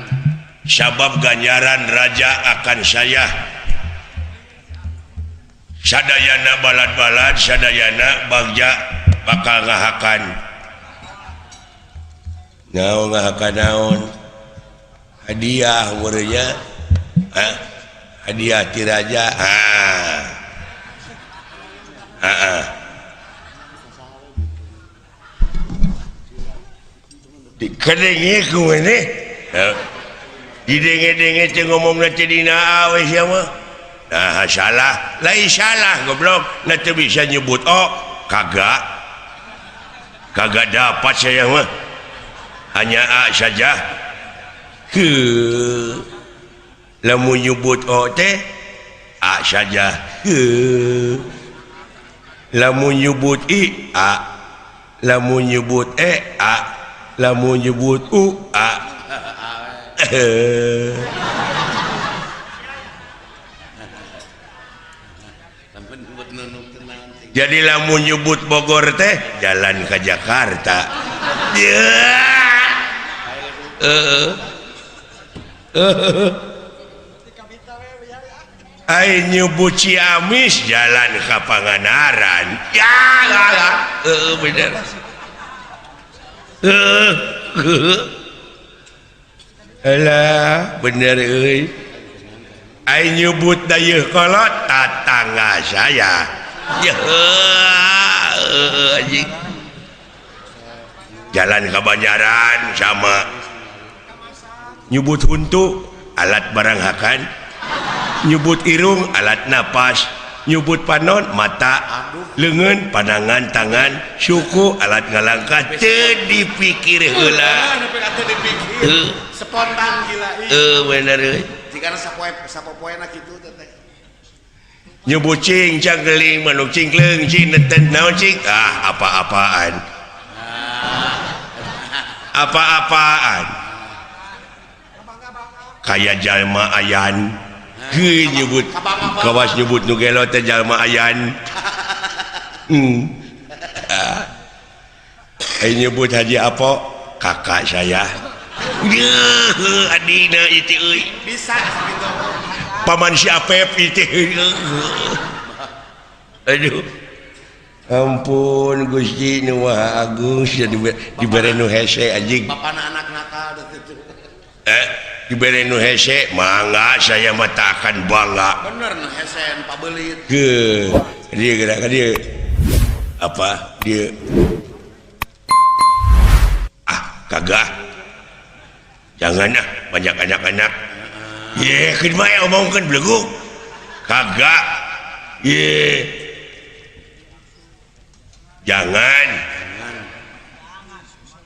Sabab ganjaran raja akan saya sadayana balad-balad sadayana bagja bakal ngahakan naon ngahakan naon hadiah meureunnya hah hadiah ti raja ah heeh dikadenge ku maneh didenge-denge teh ngomongna teh dina we sia mah. Nah salah, lain salah goblok, na teu bisa nyebut oh kagak. Kagak dapat saya mah. Hanya A saja. Heuh. Lamun nyebut O teh A saja. Heuh. Lamun nyebut I A. Lamun nyebut E A. Lamun nyebut U A. Jadi lamun nyebut Bogor teh jalan ke Jakarta. Ai nyebut Ciamis jalan ke Pangandaran. Ya lah, bener. Alah, bener euy. Ai nyebut Dayeuhkolot tatangga saya. Ya, anjing. Jalan ke Banjaran sama nyebut huntu alat barang hakan, nyebut irung alat napas, nyebut panon mata, leungeun pandangan tangan, suku alat ngalangkah teu dipikir heula. Spontan gila. Bener euy. Jigana sapopoena kitu teh. Nyebut cing cangkeling manuk cingkleung cing neten naon cing ah apa-apaan. Apa-apaan. Kaya jalma ayan. Heuh nyebut kawas nyebut nu gelo teh jalma ayan. Ai nyebut Haji Apo kakak saya. Yeuh adina ieu teh euy. Bisa sakitu. Paman si Apep itu. Aduh. Ampun Gusti nu Maha Agung sia dibere nu hese anjing. Bapana anak nakal kitu. Dibere nu hese mangga saya mah tak akan bangga. Bener nu hese pabelit. Heuh. Dia gerak ka dieu. Apa dia? Ah, kagak. Jangan ah, banyak anak-anak. Ye, keun bae omongkeun beleguk. Kagak. Ye. Jangan.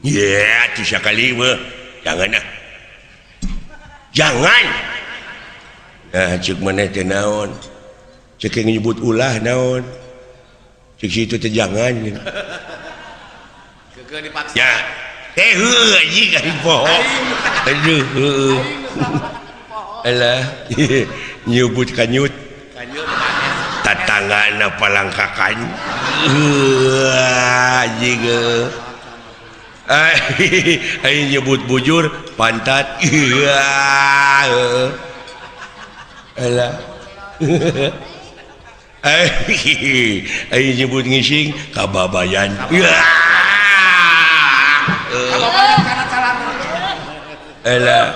Ye, atuh sakali mah. Jangan ah. Jangan. Nah, ceuk maneh teh naon? Ceuk nyebut ulah naon? Ceuk situ teh jangan. Keukeuh dipaksa. Ya. Eh heuh anjing aing poho. Aduh heuh. Alah, nyebut kanyut. Kanyut tatanggana palangkakan. Anjing. Aing nyebut bujur pantat. Alah. Aing nyebut ngising kababayan. Kababayan kana calana. Alah.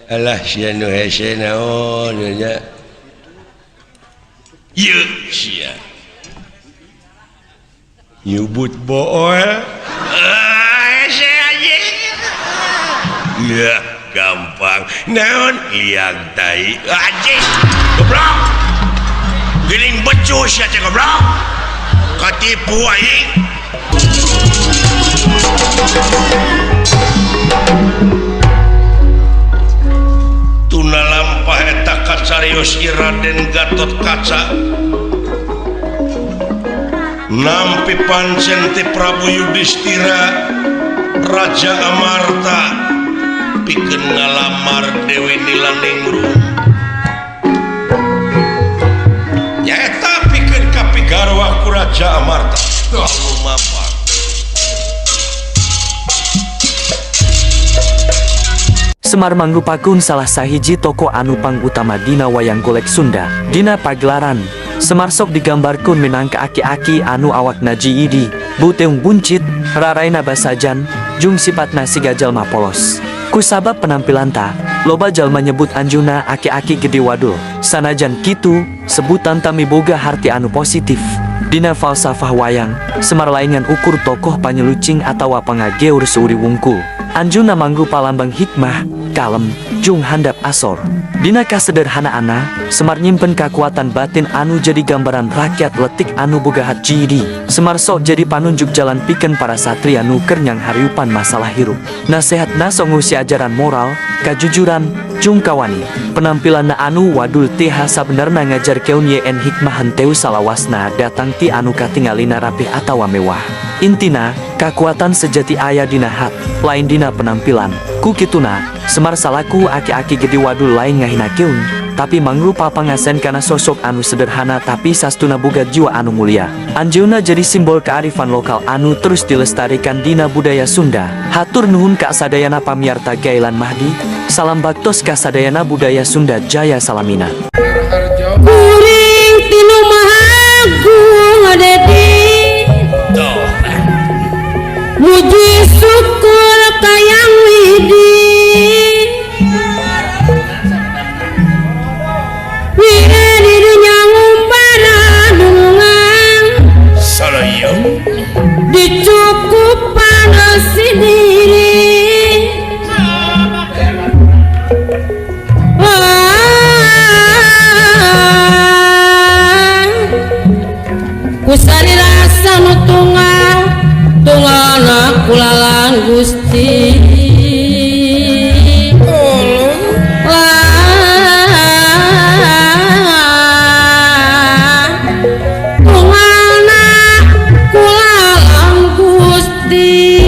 Alah sia nu hese naon nya. Ieu sia. Nyebut bool. Hese anjing. Ya gampang. Naon liang tai. Anjing. Goblok. Geuning becus sia teh goblok. Katipu aing. Tuna lampah eta kacarios Raden Gatot Kaca nampi pancen ti Prabu Yudhistira Raja Amarta pikeun ngalamar Dewi Nilaningrum. Raja Amarta lumampah. Semar mangrupakeun salah sahiji tokoh anu pangutama dina wayang golek Sunda. Dina pagelaran, Semar sok digambarkeun minangka aki-aki anu awakna jiidi, beuteung buncit, raraina basajan, jeung sipatna siga jalma polos. Kusabab penampilan ta, loba jalma nyebut anjeunna aki-aki gede wadul. Sanajan kitu, sebutan ta miboga harti anu positif. Dina falsafah wayang, Semar lain ngan ukur tokoh panyelucing atawa pangageur seuri wungkul. Anjeunna mangrupa lambang hikmah, kalem, jeung handap asor. Dina kasederhanaanna, Semar nyimpen kakuatan batin anu jadi gambaran rakyat letik anu boga hatji. Semar sok jadi panunjuk jalan pikeun para satria nu keur nyanghariupan masalah hirup. Nasehatna sok ngeusi ajaran moral, kajujuran, jeung kawani. Penampilanna anu wadul teh sabenerna ngajarkeun yen hikmah henteu salawasna datang ti anu katingalina rapih atawa mewah. Intina, kakuatan sejati aya dina hat, lain dina penampilan. Ku kituna, Semar salaku aki-aki gede wadul lain ngahinakeun, tapi mangrupa pangasen kana sosok anu sederhana tapi sastuna boga jiwa anu mulia. Anjeunna jadi simbol kearifan lokal anu terus dilestarikan dina budaya Sunda. Hatur nuhun ka sadayana pamiarta Gailan Mahdi, salam baktos ka sadayana budaya Sunda jaya salamina. Kuring ti Nu Maha Agung Dedi Muji syukur ka Hyang Widi Wire di dunya ngumbara dunungan Sarayang Dicukupan sendiri. Wah, Kusari rasa nu tunggal tunggalna kulalang Gusti. Lah, tunggalna kulalang Gusti.